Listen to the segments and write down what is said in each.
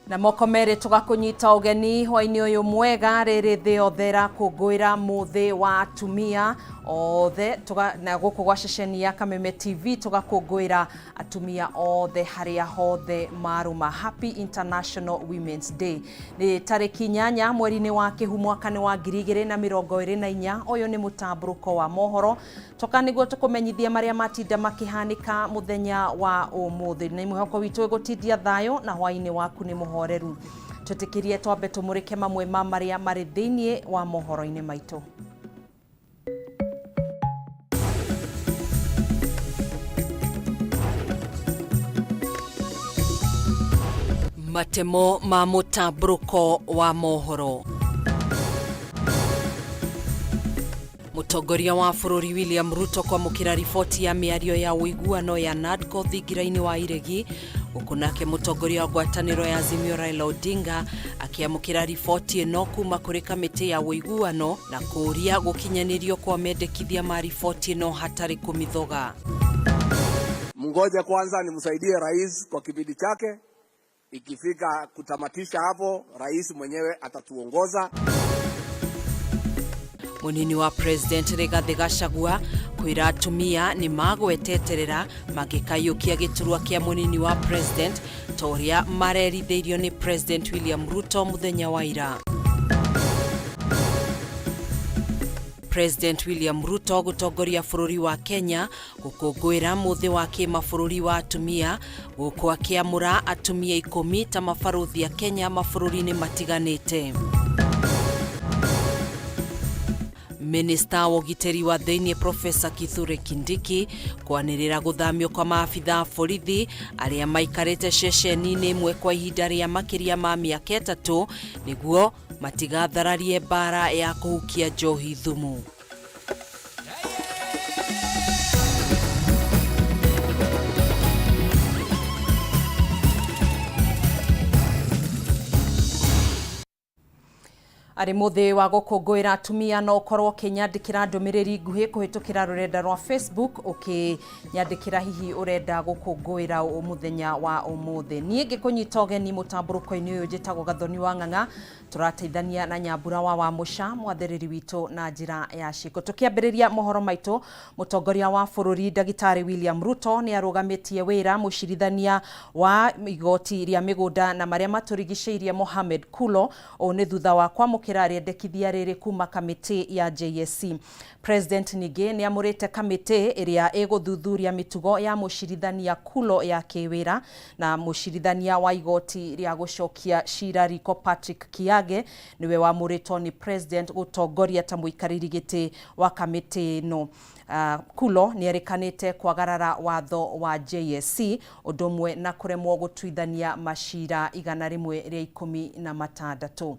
Na moko merĩ tũgakũnyita ũgeni hwainĩ ũyũ mwega rĩrĩ thĩ yothe ĩrakũngũĩra mũthĩ wa atumia othe tuga, na gũkũ gwa ceceni ya Kameme TV tũgakũngũĩra atumia othe harĩa hothe marũma. Happy International Women's Day. Nĩ tarĩki 8 mweri-inĩ wa Kĩhu mwaka nĩ wa 2024. Ũyũ nĩ mũtambũrũko wa mohoro toka nĩguo tũkũmenyithie marĩa matinda makĩhanĩka mũthenya wa ũmũthĩ. Nĩ mwĩhoko witũ ĩgũtindia thayũ na hwainĩ waku nĩ mũhoreru. Twĩtĩkĩrie twambe tũmũrĩke mamwe ma marĩa marĩ thĩinĩ wa mohoro-inĩ maitũ. Matemo ma mũtambũrũko wa mohoro. Mũtongoria wa bũrũri William Ruto kwamũkĩra riboti ya mĩario ya ũiguano ya NADCO thingira-inĩ wa Iregi, gũkũ nake mũtongoria wa ngwatanĩro ya Azimio Raila Odinga akĩamũkĩra riboti ĩno kuma kũrĩ kamĩtĩ ya ũiguano na kũũria gũkinyanĩrio kwa mendekithia ma riboti ĩno hatarĩ kũmithoga. Mngoje kwanza nimsaidie rais kwa kipindi chake. Ikifika kutamatisha hapo, rais mwenyewe atatuongoza. Munini wa President Rigathi Gachagua kwĩra atumia nĩ magweteterera mangĩkaiyũkia gĩturwa kĩa munini wa President ta ũrĩa marerithĩirio nĩ President William Ruto mũthenya wa ira. President William Ruto gũtongoria bũrũri wa Kenya gũkũngũĩra mũthĩ wa kĩmabũrũri wa atumia gũkũ akĩamũra atumia 10 ta mabarũthi a Kenya mabũrũri-inĩ matiganĩte. Minista wa ũgitĩri wa thĩinĩ Profesa Kithure Kindiki kwanĩrĩra gũthamio kwa maabitha a borithi arĩa maikarĩte ceceni-inĩ ĩmwe kwa ihinda rĩa makĩria ma mĩaka 3 nĩguo matigathararie mbara ya kũhukia njohi thumu. Arĩ mũthĩ wa gũkũngũĩra atumia no ũkorwo ũkĩnyandĩkĩra ndũmĩrĩri nguhĩ kũhĩtũkĩra rũrenda rwa Facebook ũkĩnyandĩkĩra hihi ũrenda gũkũngũĩra mũthenya wa ũmũthĩ. Niĩ ngĩkũnyita ũgeni mũtambũrũko-inĩ ũyũ njĩtagwo Gathoni wa Ng'ang'a, tũrateithania na Nyambura wa Wamũca mwathĩrĩri witũ na njĩra ya ciĩko. Tũkĩambĩrĩria mohoro maitũ, mũtongoria wa bũrũri Ndagĩtarĩ William Ruto nĩ arũgamĩtie wĩra mũcirithania wa igoti rĩa mĩgũnda na marĩa matũrigicĩirie Mohamed Kulo. Ũũ nĩ thutha wa kwamũkĩra rĩendekithia rĩrĩ kuma kamĩtĩ ya JSC. President ningĩ nĩ amũrĩte kamĩtĩ ĩrĩa ĩgũthuthuria mĩtugo ya mũcirithania Kulo ya kĩwĩra na mũcirithania wa igoti rĩa gũcokia cira riko Patrick Kiage nĩwe wamũrĩtwo nĩ President gũtongoria ta mũikarĩri gĩtĩ wa kamĩtĩ ĩno. Kulo nĩ erĩkanĩte kwagarara watho wa JSC ũndũ ũmwe na kũremwo gũtuithania macira 116.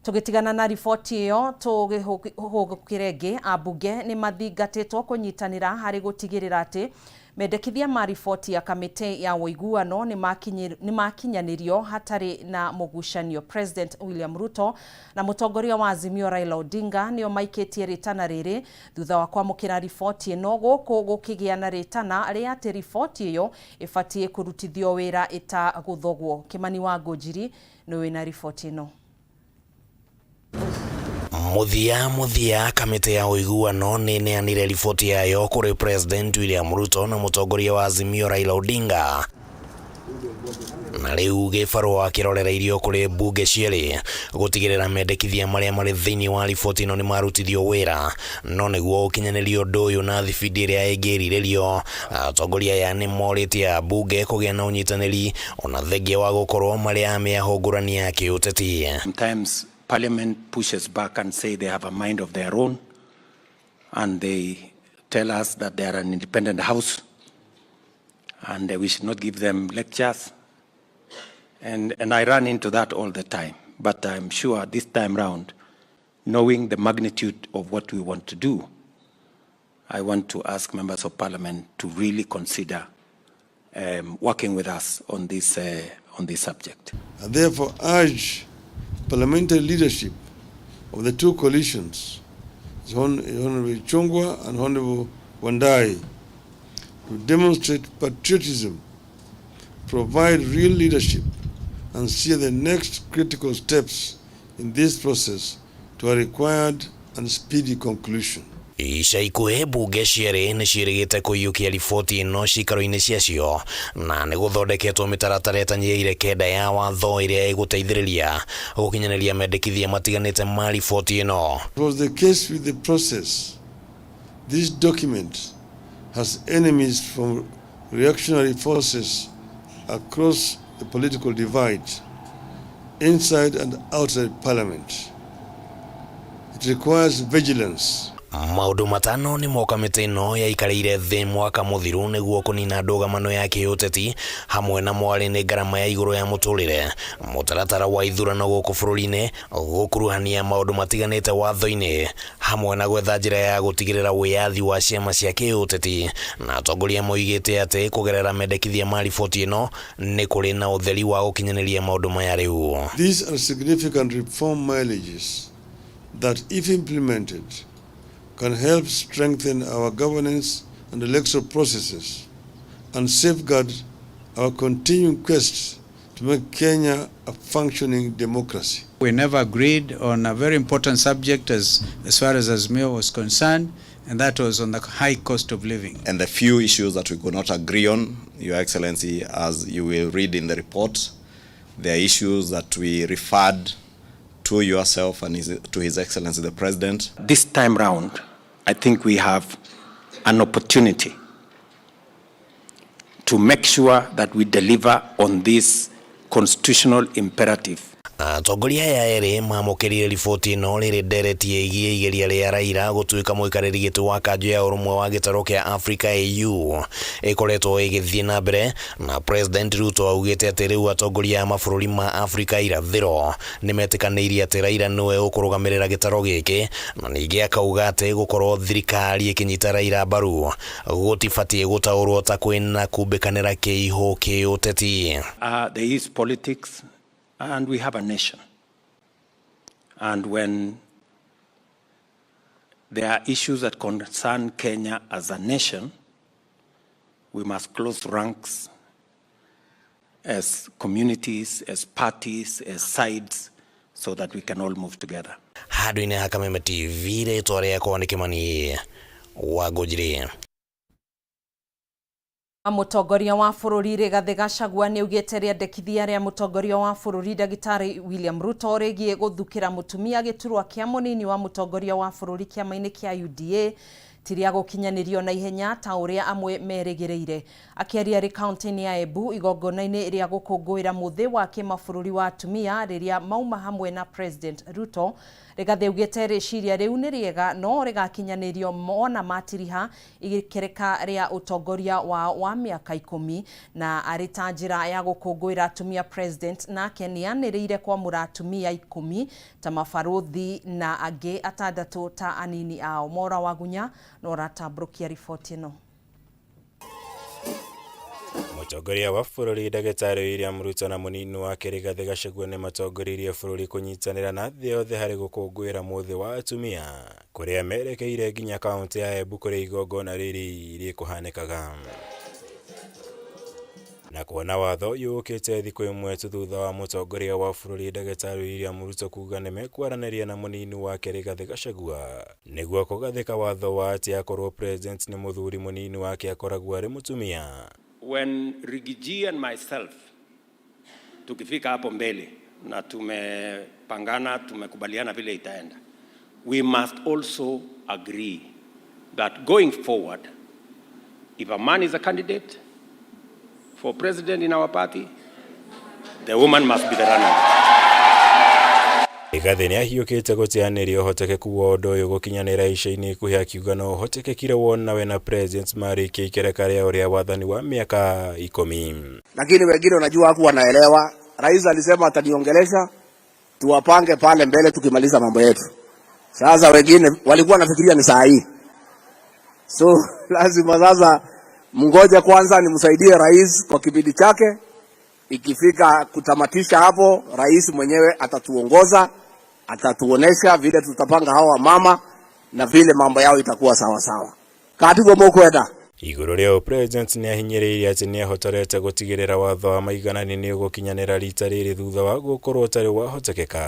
Tũgĩtigana na riboti ĩyo tũgĩhũgũkĩre ĩngĩ, ambunge nĩ mathingatĩtwo kũnyitanĩra harĩ gũtigĩrĩra atĩ mendekithia ma riboti ya kamĩtĩ ya ũiguano nĩ makinyanĩrio hatarĩ na mũgucanio. President William Ruto na mũtongoria wa Azimio Raila Odinga nĩo maikĩtie rĩtana rĩrĩ thutha wa kwamũkĩra riboti ĩno, gũkũ gũkĩgĩa na rĩtana rĩa atĩ riboti ĩyo ĩbatiĩ kũrutithio wĩra ĩtagũthogwo. Kĩmani wa Ngũnjiri nĩwe wĩna riboti ĩno. Mũthia mũthia kamĩtĩ ya ũiguano nĩ ĩneanire riboti yayo kũrĩ President William Ruto na mũtongoria wa Azimio Raila Odinga. Na rĩu gĩbarũa kĩrorereirio kũrĩ mbunge cierĩ gũtigĩrĩra mendekithia marĩa marĩ thĩinĩ wa riboti ĩno nĩ marutithio wĩra. No nĩguo ũkinyanĩrie ũndũ ũyũ na thibindi ĩrĩa ĩngĩrirĩrio, atongoria aya nĩ morĩtie ambunge kũgĩa na ũnyitanĩri ona thengia wa gũkorwo marĩ a mĩahũ ngũrani ya kĩũteti. Sometimes Parliament pushes back and say they have a mind of their own, and they tell us that they are an independent house and we should not give them lectures. And I run into that all the time. But I'm sure this time round, knowing the magnitude of what we want to do, I want to ask members of Parliament to really consider working with us on this subject. I therefore urge parliamentary leadership of the two coalitions, Honorable Chungwa and Honorable Wandayi, to demonstrate patriotism, provide real leadership and steer the next critical steps in this process to a required and speedy conclusion. Ica ikuhĩ mbunge cierĩ nĩ ciĩrĩgĩte kũiyũkia riboti ĩno ciikaro-inĩ ciacio na nĩ gũthondeketwo mĩtaratara ĩtanyihĩire kenda ya watho ĩrĩa ĩgũteithĩrĩria gũkinyanĩria mendekithia matiganĩte ma riboti ĩno. It was the case with the process. This document has enemies from reactionary forces across the political divide, inside and outside Parliament. It requires vigilance. Maũndũ matano nĩmo kamĩtĩ ĩno yaikarĩire thĩ mwaka mũthiru nĩguo kũnina ndũgamano ya kĩũteti hamwe na mwarĩ nĩ ngarama ya igũrũ ya mũtũrĩre, mũtaratara wa ithurano gũkũ bũrũri-inĩ, gũkuruhania maũndũ matiganĩte watho-inĩ hamwe na gwetha njĩra ya gũtigĩrĩra wĩyathi wa ciama cia kĩũteti. Na atongoria moigĩte atĩ kũgerera mendekithia ma riboti ĩno nĩ kũrĩ na ũtheri wa gũkinyanĩria maũndũ maya rĩu. These are significant reform mileages that, if implemented, can help strengthen our governance and electoral processes and safeguard our continuing quest to make Kenya a functioning democracy. We never agreed on a very important subject as far as Azimio was concerned, and that was on the high cost of living. And the few issues that we could not agree on, Your Excellency, as you will read in the report, there are issues that we referred to yourself and to His Excellency the President. This time round, I think we have an opportunity to make sure that we deliver on this constitutional imperative. Atongoria aya erĩ mamũkĩrire riboti ĩno rĩrĩ ndereti ĩgiĩ igeria rĩa Raila gũtuĩka mũikarĩri gĩtĩ wa kanjũ ya ũrũmwe wa gĩtarũ kĩa Africa AU ĩkoretwo ĩgĩthiĩ na mbere, na President Ruto augĩte atĩ rĩu atongoria a mabũrũri ma Afrika irathĩro nĩmetĩkanĩirie atĩ Raila nĩwe ũkũrũgamĩrĩra gĩtarũ gĩkĩ, na ningĩ akauga atĩ gũkorwo thirikari ĩkĩnyita Raila mbaru gũtibatiĩ gũtaũrwo ta kwĩna kumbĩkanĩra kĩihũ kĩũteti. There is politics, and we have a nation. And when there are issues that concern Kenya as a nation, we must close ranks as communities, as parties, as sides, so that we can all move together. Handũ-inĩ ha Kameme TV, rĩtwa rĩakwa nĩ Kĩmani wa Ngũnjiri. Mũtongoria wa bũrũri Rigathĩ Gachagua nĩ augĩte rĩendekithia rĩa mũtongoria wa bũrũri ndagĩtarĩ William Ruto rĩgiĩ gũthukĩra mũtumia gĩturwa kĩa mũnini wa mũtongoria wa bũrũri kĩama-inĩ kĩa UDA ti rĩa gũkinyanĩrio na ihenya ta ũrĩa amwe merĩgĩrĩire. Akĩaria arĩ kaunti-inĩ ya Embu igongona-inĩ rĩa gũkũngũĩra mũthĩ wa kĩmabũrũri wa atumia rĩrĩa mauma hamwe na President Ruto, Rigathĩ augĩte rĩciria rĩu nĩ rĩega no rĩgakinyanĩrio mona matiriha ikereka rĩa ũtongoria wao wa mĩaka 10, na arĩ ta njĩra ya gũkũngũĩra atumia President nake nĩanĩrĩire kwamũra atumia 10 ta mabarũthi na angĩ 6 ta anini ao. Mora Wagunya no ũratambũrũkia riboti ĩno. Mũtongoria wa bũrũri ndagĩtarĩ William Ruto na mũnini wake Rigathĩ Gachagua nĩ matongoririe bũrũri kũnyitanĩra na thĩ yothe harĩ gũkũngũĩra mũthĩ wa atumia kũrĩa merekeire nginya kaunti ya Embu kũrĩa igongona rĩrĩ rĩkũhanĩkaga. Na kuona watho ũyũ ũkĩte thikũ ĩmwe tu thutha wa mũtongoria wa bũrũri ndagĩtarĩ William Ruto kuga nĩmekwaranĩria na mũnini wake Rigathĩ Gachagua nĩguo kũgathĩka watho wa atĩ akorwo president nĩ mũthuri mũnini wake akoragwo arĩ mũtumia. When Riggy G and myself tukifika hapo mbele na tumepangana, tumekubaliana vile itaenda, we must also agree that going forward, if a man is a candidate for president in our party, the woman must be the running. Rigathĩ nĩahiũkĩte gũteanĩria ũhotekeku wa ũndũ ũyũ gũkinyanĩra ica-inĩ ikuhĩ, akiuga no ũhotekekire wona we na president marĩkia ikereka rĩao rĩa wathani wa miaka 10. Lakini wengine unajua haku wanaelewa. Rais alisema ataniongelesha tuwapange pale mbele tukimaliza mambo yetu. Sasa wengine walikuwa wanafikiria ni saa hii, so lazima sasa mngoje kwanza nimsaidie rais kwa kipindi chake. Ikifika kutamatisha hapo, rais mwenyewe atatuongoza, atatuonesha vile tutapanga hawa mama na vile mambo yao itakuwa sawa sawa. Katiguo mukwenda. Igũrũ rĩa ũũ President nĩahinyĩrĩirie atĩ nĩehotorete gũtigĩrĩra watho wa maiganani nĩũgũkinyanĩra rita rĩrĩ thutha wa gũkorwo ũtarĩ wahotekeka.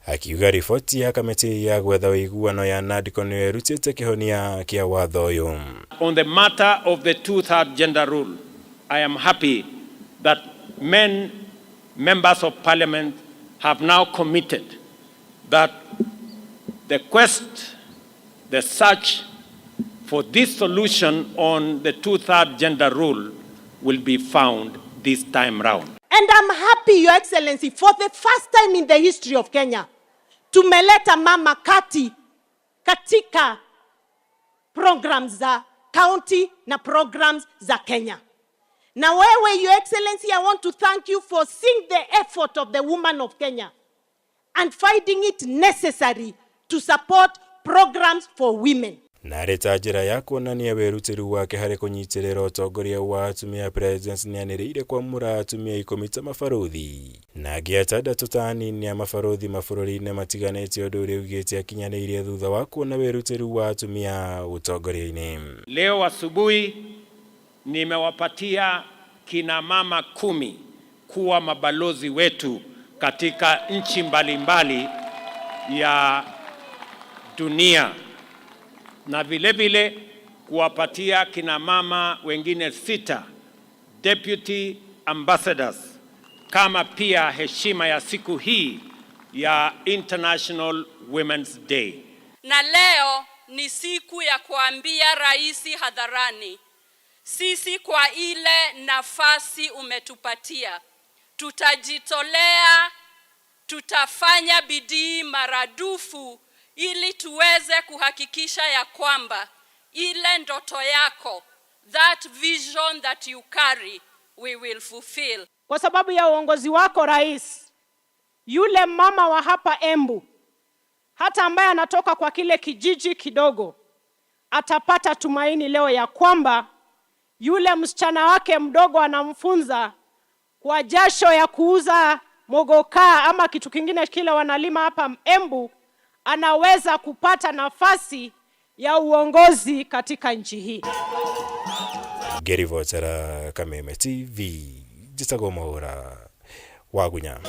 Akiuga riboti ya kamĩtĩ ya gwetha ũiguano ya NADCO nĩyo ĩrutĩte kĩhonia kĩa watho ũyũ. On the matter of the two-third gender rule, I am happy that men, members of parliament, have now committed that the quest, the search for this solution on the two-third gender rule will be found this time round. And I'm happy, Your Excellency, for the first time in the history of Kenya, tumeleta mama kati katika programs za county na programs za Kenya. Na wewe, Your Excellency, I want to thank you for seeing the effort of the woman of Kenya and finding it necessary to support programs for women. Na arĩ ta njĩra ya kuonania wĩrutĩri wake harĩ kũnyitĩrĩra ũtongoria wa atumia, President nĩanĩrĩire kwamũra atumia 10 ta mabarũthi na angĩ 6 ta anini a mabarũthi mabũrũri-inĩ matiganĩte, ũndũ ũrĩa augĩte akinyanĩirie thutha wa kuona wĩrutĩri wa atumia ũtongoria-inĩ. Leo asubuhi nimewapatia kina mama 10 kuwa mabalozi wetu katika nchi mbalimbali ya dunia, na vile vile kuwapatia kina mama wengine 6 deputy ambassadors kama pia heshima ya siku hii ya International Women's Day. Na leo ni siku ya kuambia rais hadharani, sisi kwa ile nafasi umetupatia, tutajitolea, tutafanya bidii maradufu ili tuweze kuhakikisha ya kwamba ile ndoto yako, that vision that you carry, we will fulfill. Kwa sababu ya uongozi wako rais, yule mama wa hapa Embu, hata ambaye anatoka kwa kile kijiji kidogo, atapata tumaini leo ya kwamba yule msichana wake mdogo anamfunza kwa jasho ya kuuza mogoka ama kitu kingine kile wanalima hapa Embu, anaweza kupata nafasi ya uongozi katika nchi hii. Ngĩribotera Kameme TV, njĩtagwo Mwaũra Wagunya.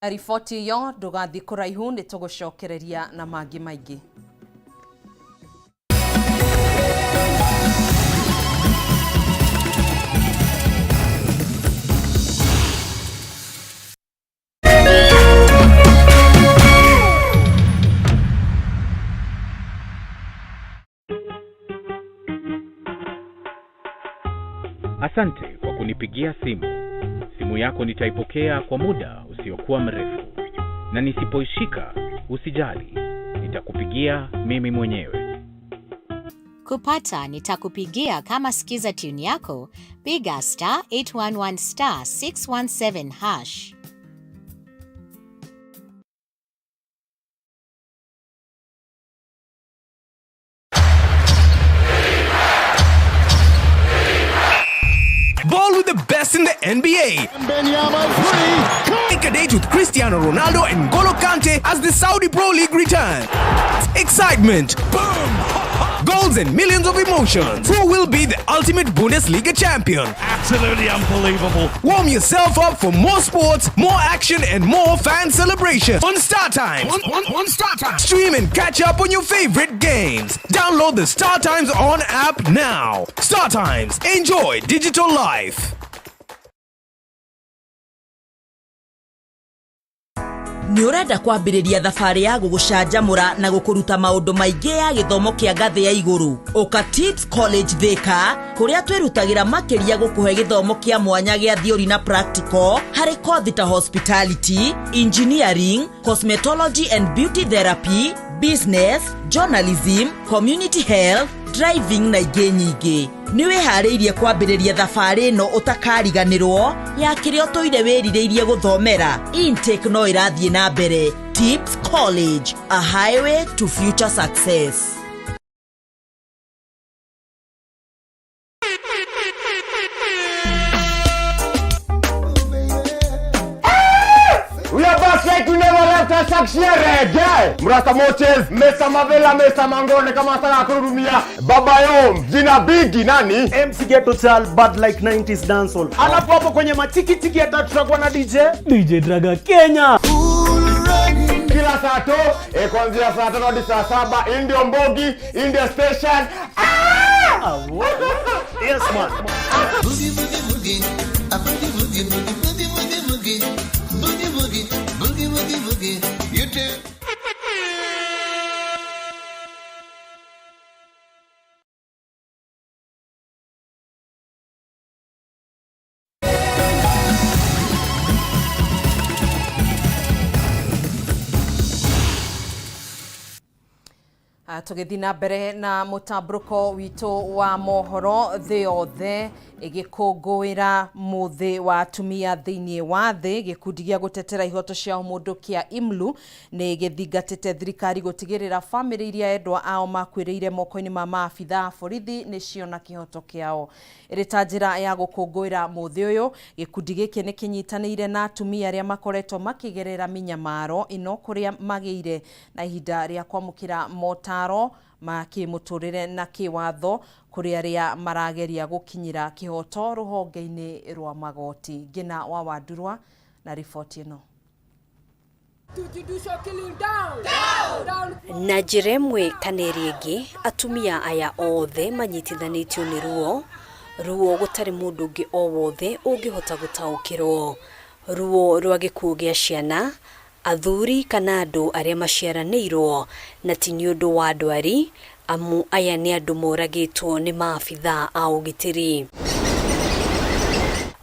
Riboti ĩyo ndũgathiĩ kũraihu, nĩ tũgũcokereria na mangĩ maingĩ. Asante kwa kunipigia simu. Simu yako nitaipokea kwa muda usiokuwa mrefu, na nisipoishika usijali, nitakupigia mimi mwenyewe. Kupata nitakupigia kama skiza tune yako, piga star 811 star 617 hash. Ball with the best in the NBA. Make a date with Cristiano Ronaldo and N'Golo Kante as the Saudi Pro League returns. Excitement, boom, goals and millions of emotions. Who will be the ultimate Bundesliga champion? Absolutely unbelievable. Warm yourself up for more sports, more action, and more fan celebration on Star Times. On Star Times. Stream and catch up on your favorite games. Download the Star Times On app now. Star Times. Enjoy digital life. Nĩ ũrenda kwambĩrĩria thabarĩ ya gũgũcanjamũra na gũkũruta maũndũ maingĩ ya gĩthomo kĩa ngathĩ ya igũrũ? Ũka Tips College Thika, kũrĩa twĩrutagĩra makĩria gũkũhe gĩthomo kĩa mwanya gĩa theory na practical harĩ kothi ta hospitality, engineering, cosmetology and beauty therapy, business, journalism, community health, driving na ingĩ nyingĩ. Nĩ wĩharĩirie kwambĩrĩria thabarĩ ĩno ũtakariganĩrwo ya kĩrĩa ũtũire wĩrirĩirie gũthomera? Intake no ĩrathiĩ na mbere. Tips College, a highway to future success. We are back like we never left. Tunashakshia reggae. Mrasta Moches, Mr. Mavela, Mr. Mangone kama anataka kururumia. Baba Yom, jina bigi nani? MC Ghetto Child, bad like 90s dancehall. Alafu hapo kwenye matikitiki hata tutakuwa na DJ DJ Draga Kenya. Kila saa to kuanzia saa 5 hadi saa 7, hii ndio Mbogi, hii ndio station. Ah! Yes man. Boogie boogie boogie, a boogie boogie boogie boogie boogie boogie, boogie boogie boogie boogie boogie. You too. Tũgĩthiĩ na mbere na mũtambũrũko witũ wa mohoro, thĩ yothe ĩgĩkũngũĩra mũthĩ wa atumia thĩinĩ wa thĩ, gĩkundi gĩa gũtetera ihoto cia mũndũ kĩa IMLU nĩ gĩthingatĩte thirikari gũtigĩrĩra bamĩrĩ iria endwa ao makuĩrĩire moko-inĩ ma maabitha a borithi nĩ ciona kĩhoto kĩao. Ĩrĩ ta njĩra ya gũkũngũĩra mũthĩ ũyũ, gĩkundi gĩkĩ nĩ kĩnyitanĩire na atumia arĩa makoretwo makĩgerera mĩnyamaro ĩno kũrĩa magĩire na ihinda rĩa kwamũkĩra motaro ma kĩmũtũrĩre na kĩwatho kũrĩ arĩa marageria gũkinyĩra kĩhoto rũhonge-inĩ rwa magoti. Ngina wa Wandurwa na riboti ĩno. Na njĩra ĩmwe kana ĩrĩa ĩngĩ, atumia aya othe manyitithanĩtio nĩ ruo, ruo gũtarĩ mũndũ ũngĩ o wothe ũngĩhota gũtaũkĩrwo, ruo rwa gĩkuũ gĩa ciana, athuri kana andũ arĩa maciaranĩirwo, na ti nĩ ũndũ wa ndwari, amu aya nĩ andũ moragĩtwo nĩ maabitha a ũgitĩri.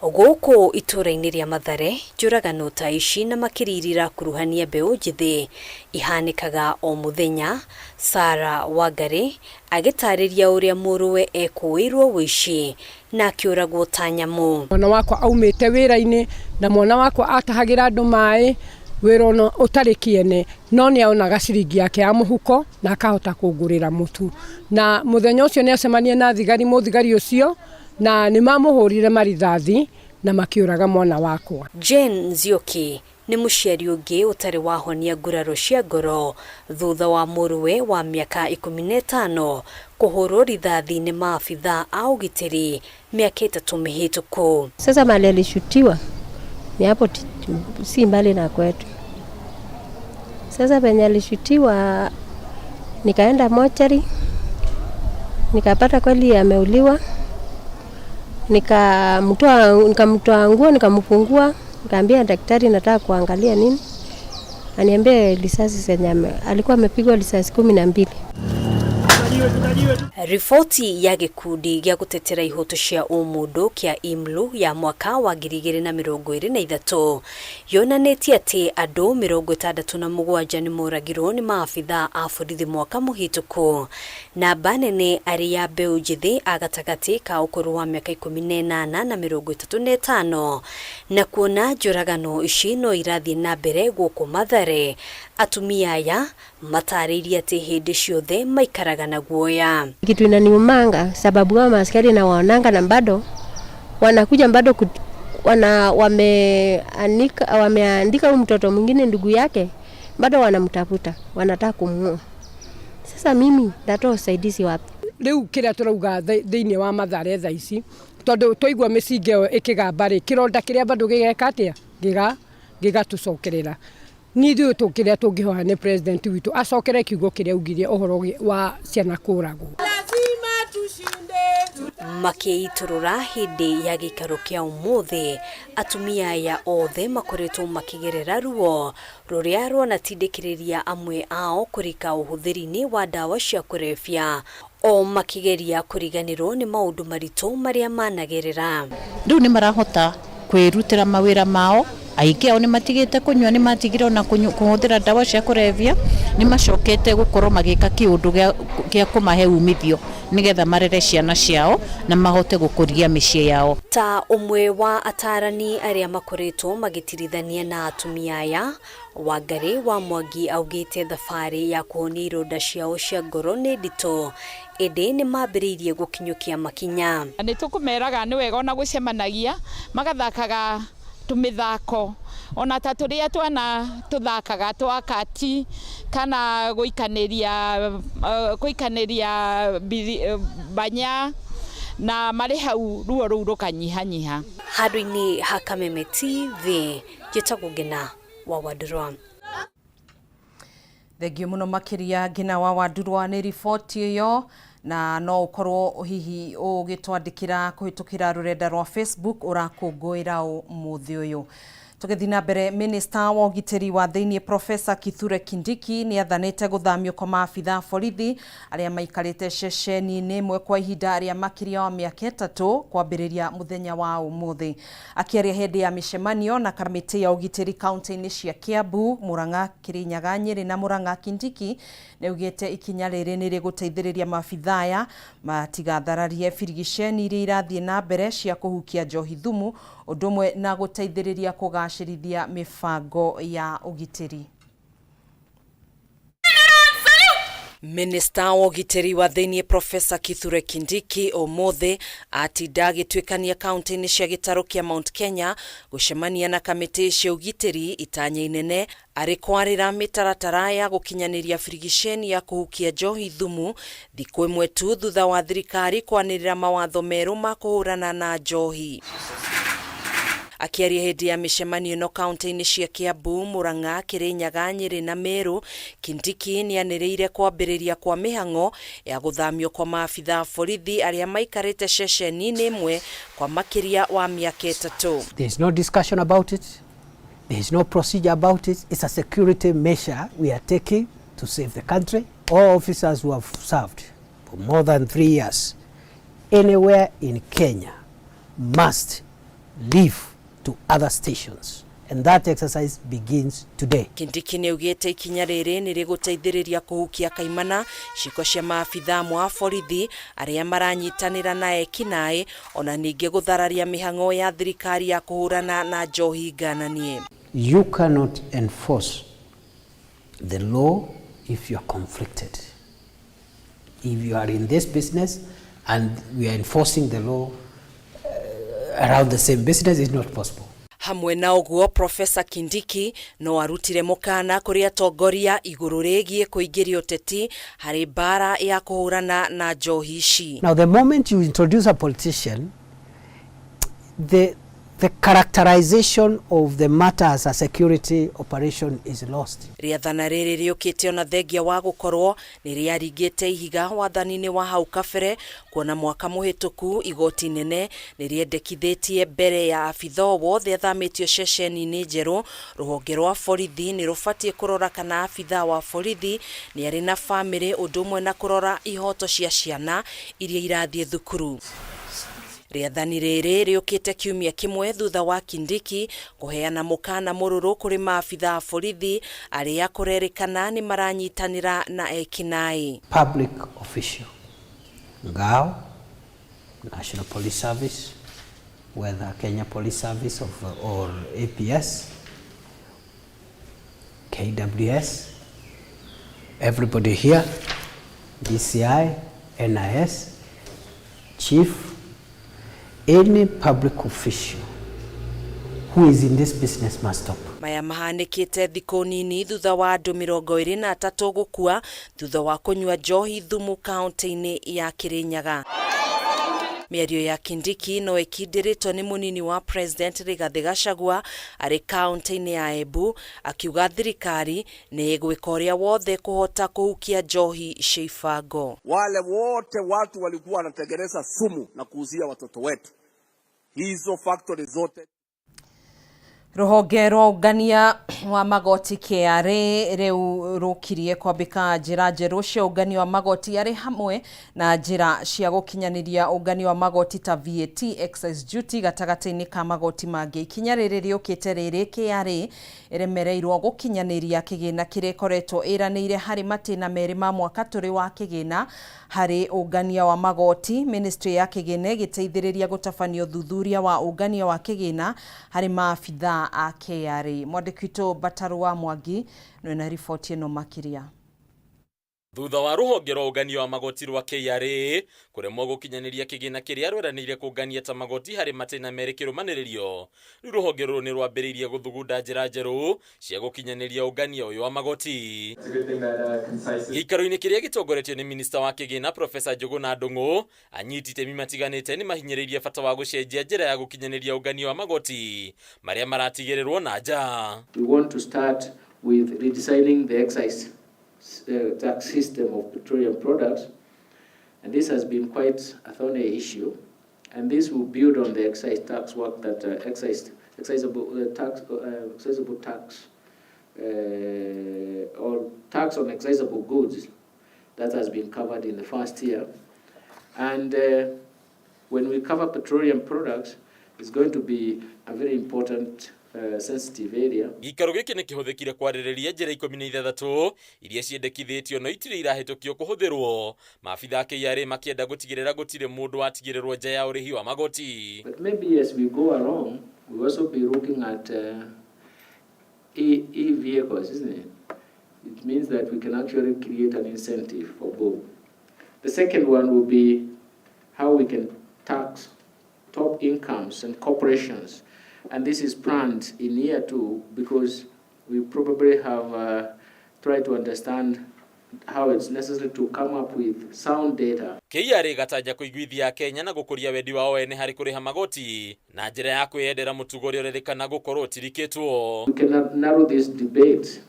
Gũkũ itũũra-inĩ rĩa Mathare, njũragano ta ici na makĩria iria irakuruhania mbeũ njĩthĩ ihanĩkaga o mũthenya. Sarah Wangari agĩtarĩria ũrĩa mũrũwe ekũĩirwo ũici na akĩũragwo ta nyamũ. Mwana wakwa aumĩte wĩra-inĩ na mwana wakwa atahagĩra andũ maĩ wĩra ona ũtarĩ kĩene, no nĩ onaga ciringi yake ya mũhuko na akahota kũngũrĩra mũtu. Na mũthenya ũcio nĩ acemania na thigari, mũthigari ũcio, na nĩ mamũhũrire marithathi na makĩũraga mwana wakwa. Jane Nzioki nĩ mũciari ũngĩ ũtarĩ wahonia nguraro cia ngoro thutha wa mũrũwe wa mĩaka 15 kũhũrwo rithathi nĩ maabitha a ũgitĩri mĩaka 3 mĩhĩtũku. Sasa mahali alishutiwa ni hapo si mbali na kwetu. Sasa penye alishutiwa nikaenda mochari nikapata kweli ameuliwa. Nikamtoa nguo, nikamfungua, nikaambia daktari nataka kuangalia nini. Aniambia risasi zenye alikuwa amepigwa risasi 12. Riboti ya gĩkundi gĩa gũtetera ihoto cia ũmũndũ kĩa IMLU ya mwaka wa 2023 yonanĩtie atĩ andũ 67 nĩ moragirwo nĩ maabitha a borithi mwaka mũhĩtũku. Namba nene arĩ ya mbeũ njĩthĩ a gatagatĩ ka ũkũrũ wa mĩaka 18 na 35, na kuona njũragano ici no irathiĩ na mbere gũkũ Mathare, atumia aya matarĩirie atĩ hĩndĩ ciothe maikaraga na guoya. Kitu inaniumanga sababu kama maaskari na waonanga na bado wanakuja bado wameandika huyu mtoto mwingine ndugu yake, bado wanamtafuta, wanataka kumuua. Sasa mimi natoa usaidizi wapi? Riu kiria turauga thiini wa Mathare thaa ici, tondu twaigua micinga ĩyo ĩkĩgamba rĩ, kĩronda kĩrĩa bado gĩgeka atĩa? Gĩgatũcokerera. Ni ithuĩ kĩrĩa tũngĩhoya nĩ president witũ acokere kiugo kĩrĩa augire ũhoro wa ciana kũragwo. Makĩitũrũra hĩndĩ ya gĩikaro kĩa ũmũthĩ, atumia aya othe makoretwo makĩgerera ruo rũrĩa rwanatindĩkĩrĩria amwe ao kũrika ũhũthĩri-inĩ wa ndawa cia kũrebia, o makĩgeria kũriganĩrwo nĩ maũndũ maritũ marĩa managerera. Rĩu nĩ marahota kwĩrutĩra mawĩra mao, aingĩ ao nĩ matigĩte kũnyua, nĩ matigire ona kũhũthĩra ndawa cia kũrebia, nĩ macokete gũkorwo magĩka kĩũndũ gĩa kũmahe umithio nĩgetha marere ciana ciao na mahote gũkũria mĩciĩ yao. Ta ũmwe wa atarani arĩa makoretwo magĩtirithania na atumia aya, Wangari wa Mwangi augĩte thabarĩ ya kũhonia ironda ciao cia ngoro nĩ nditũ, ĩndĩ nĩ mambĩrĩirie gũkinyũkia makinya. Nĩ tũkũmeraga nĩ wega ona gũcemanagia, magathakaga Tũmĩthako ona ta tũrĩa twana tũthakaga twa kati kana gũikanĩria gũikanĩria banya na marĩ hau ruo rũu rũkanyihanyiha. Handũ-inĩ ha Kameme TV, njĩtagwo Ngina wa Wandurwa. Thengio mũno makĩria Ngina wa Wandurwa nĩ riboti ĩyo, na no ũkorwo hihi ũgĩtwandĩkĩra kũhĩtũkĩra rũrenda rwa Facebook ũrakũngũĩra ũmũthĩ ũyũ. Tũgĩthiĩ na mbere, Minista wa ũgitĩri wa thĩinĩ Professor Kithure Kindiki nĩ athanĩte gũthamio kwa maabitha borithi arĩa maikarĩte ceceni-inĩ ĩmwe kwa ihinda rĩa makĩria wa mĩaka 3 kwambĩrĩria mũthenya wa ũmũthĩ. Akĩaria hĩndĩ ya mĩcemanio na kamĩtĩ ya ũgitĩri kaunti-inĩ cia Kiambu, Murang'a, Kirinyaga, Nyĩrĩ na Murang'a, Kindiki nĩaugĩte ikinya rĩrĩ nĩ rĩgũteithĩrĩria maabitha aya matigathararie birigiceni iria irathiĩ na mbere cia kũhukia njohi thumu, ũndũ ũmwe na gũteithĩrĩria kũgacĩrithia mĩbango ya ũgitĩri. Minista wa ũgitĩri wa thĩinĩ Professor Kithure Kindiki ũmũthĩ atinda agĩtuĩkania kaunti-inĩ cia gĩtarũ kĩa Mount Kenya gũcemania na kamĩtĩ cia ũgitĩri itanya inene arĩ kwarĩra mĩtaratara ya gũkinyanĩria birigiceni ya kũhukia njohi thumu thikũ ĩmwe tu thutha wa thirikari kwanĩrĩra mawatho merũ ma kũhũrana na njohi. Akĩaria hĩndĩ ya mĩcemanio ĩno kaunti-inĩ cia Kiambu, Murang'a, Kirinyaga, Nyĩrĩ na Meru, Kindiki nĩanĩrĩire kwambĩrĩria kwa mĩhang'o ya gũthamio kwa maabitha borithi arĩa maikarĩte ceceni-inĩ ĩmwe kwa makĩria wa mĩaka 3. There is no discussion about it. There is no procedure about it. It's a security measure we are taking to save the country. All officers who have served for more than 3 years anywhere in Kenya must leave to other stations. And that exercise begins today. Kindiki nĩaugĩte ikinya rĩrĩ nĩ rĩgũteithĩrĩria kũhukia kaimana ciĩko cia maabitha amwe a borithi arĩa maranyitanĩra na ekinaĩ, ona ningĩ gũthararia mĩhang'o ya thirikari ya kũhũrana na njohi ngananie. You cannot enforce the law if you are conflicted. If you are in this business and we are enforcing the law around the same business, it's not possible. Hamwe na ũguo, Professor Kindiki no arutire mũkana kũrĩ atongoria igũrũ rĩgiĩ kũingĩria ũteti harĩ mbara ya kũhũrana na njohi ici. Now, the moment you introduce a politician, the characterization of the matter as a security operation is lost. Rĩathana rĩrĩ rĩũkĩte ona thengia wa gũkorwo nĩ rĩaringĩte ihiga wathani-inĩ wa hau kabere, kuona mwaka mũhĩtũku igoti nene nĩ rĩendekithĩtie mbere ya abitha o wothe athamĩtio ceceni-inĩ njerũ, rũhonge rwa borithi nĩ rũbatiĩ kũrora kana abitha wa borithi nĩ arĩ na bamĩrĩ, ũndũ ũmwe na kũrora ihoto cia ciana iria irathiĩ thukuru. Rĩathani rĩrĩ rĩũkĩte kiumia kĩmwe thutha wa Kindiki kũheana mũkana mũrũrũ kũrĩ maabitha a borithi arĩa kũrerĩkana nĩ maranyitanĩra na ekinaĩ. Public official, Ngao, National Police Service, whether Kenya Police Service or APS, KWS, everybody here, DCI, NIS, Chief, any public official who is in this business must stop. Maya mahanĩkĩte thikũ nini thutha wa andũ 23 gũkua thutha wa kũnyua njohi thumu kaunti-inĩ ya Kirinyaga. Mĩario ya Kindiki no ĩkindĩrĩtwo nĩ mũnini wa President Rigathĩ Gachagua arĩ kaunti-inĩ ya Embu, akiuga thirikari nĩ ĩgwĩka ũrĩa wothe kũhota kũhukia njohi cia ibango. Wale wote watu walikuwa wanatengeneza sumu na kuuzia watoto wetu, hizo factory zote. Rũhonge rwa ũngania wa magoti KRA rĩu rũkirie kwambĩka njĩra njerũ cia ũngania wa magoti arĩ hamwe na njĩra cia gũkinyanĩria ũngania wa magoti ta VAT, excise duty gatagatĩ-inĩ ka magoti mangĩ. Ikinya rĩrĩ rĩũkĩte rĩrĩ KRA ĩremereirwo gũkinyanĩria kĩgĩna kĩrĩa ĩkoretwo ĩranĩire harĩ matĩna merĩ ma mwaka tũrĩ wa kĩgĩna harĩ ũngania wa magoti. Ministry ya kĩgĩna ĩgĩteithĩrĩria gũtabania ũthuthuria wa ũngania wa kĩgĩna harĩ maabitha a KRA. Mwandĩki witũ Bataru wa Mwangi nĩwe na riboti ĩno makĩria. Thutha wa rũhonge rwa ũngania wa magoti rwa KRA kũremwo gũkinyanĩria kĩgĩna kĩrĩa rweranĩire kũngania ta magoti harĩ matĩna merĩ kĩrũmanĩrĩrio, rĩu rũhonge rũrũ nĩ rwambĩrĩirie gũthugunda njĩra njerũ cia gũkinyanĩria ũngania ũyũ wa magoti. Gĩikaro-inĩ kĩrĩa gĩtongoretio nĩ minista wa kĩgĩna Profesa Njũgũna Ndung'u, anyiti itemi matiganĩte nĩ mahinyĩrĩirie bata wa gũcenjia njĩra ya gũkinyanĩria ũngania wa magoti marĩa maratigĩrĩrwo na nja. We want to start with redesigning the excise tax system of petroleum products, and this has been quite a thorny issue, and this will build on the excise tax work that excise, excisable, tax, excisable tax or tax on excisable goods that has been covered in the first year. And when we cover petroleum products, it's going to be a very important sensitive area. Gĩikaro gĩkĩ nĩ kĩhũthĩkire kwarĩrĩria njĩra 16 iria ciendekithĩtio no itirĩ irahĩtũkio kũhũthĩrwo, maabitha a KRA makĩenda gũtigĩrĩra gũtirĩ mũndũ watigĩrĩrwo nja ya ũrĩhi wa magoti. But maybe as we go along, we'll also be looking at e-vehicles, isn't it? It means that we can actually create an incentive for both. The second one will be how we can tax top incomes and corporations. And this is planned in year 2 because we probably have tried to understand how it's necessary to come up with sound data. KRA gatanya kũiguithia Kenya na gũkũria wendi wao ene harĩ kũrĩha magoti na njĩra ya kwĩyendera mũtugo ũrĩa ũrerĩkana gũkorwo ũtirikĩtwo. We can narrow this debate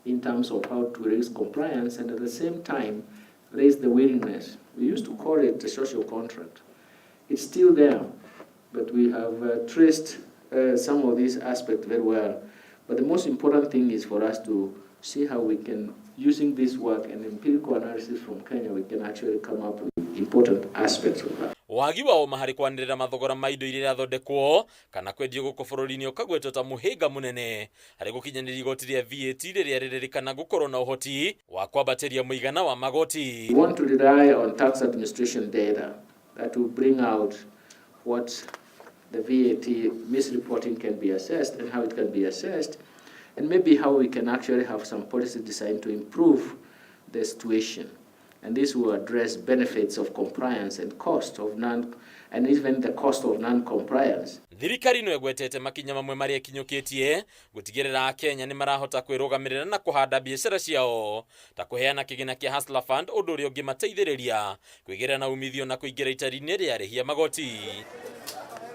in terms of how to raise compliance and at the same time raise the willingness. We used to call it the social contract. It's still there, but we have traced some of these aspects very well. But the most important thing is for us to see how we can, using this work and empirical analysis from Kenya, we can actually come up with important aspects of that. Wagi wa ũma harĩ kwanĩrĩra mathogora ma indo iria irathondekwo kana kwendio gũkũ bũrũri-inĩ ũkagwetwo ta mũhĩnga mũnene harĩ gũkinyanĩria igoti rĩa VAT rĩrĩa rĩrĩrĩkana gũkorwo na ũhoti wa kwambatĩria mũigana wa magoti. We want to rely on tax administration data that will bring out what the VAT misreporting can be assessed and how it can be assessed, and maybe how we can actually have some policy design to improve the situation. And this will address benefits of compliance and cost of non, and even the cost of non-compliance. Thirikari no ĩgwetete makinya mamwe marĩa ĩkinyũkĩtie gũtigĩrĩra Akenya nĩ marahota kwĩrũgamĩrĩra na kũhanda biacara ciao ta kũheana kĩgĩna kĩa Hustler Fund, ũndũ ũrĩa ũngĩmateithĩrĩria kwĩgĩra na umithio na kũingĩra itari-inĩ rĩa arĩhi a magoti.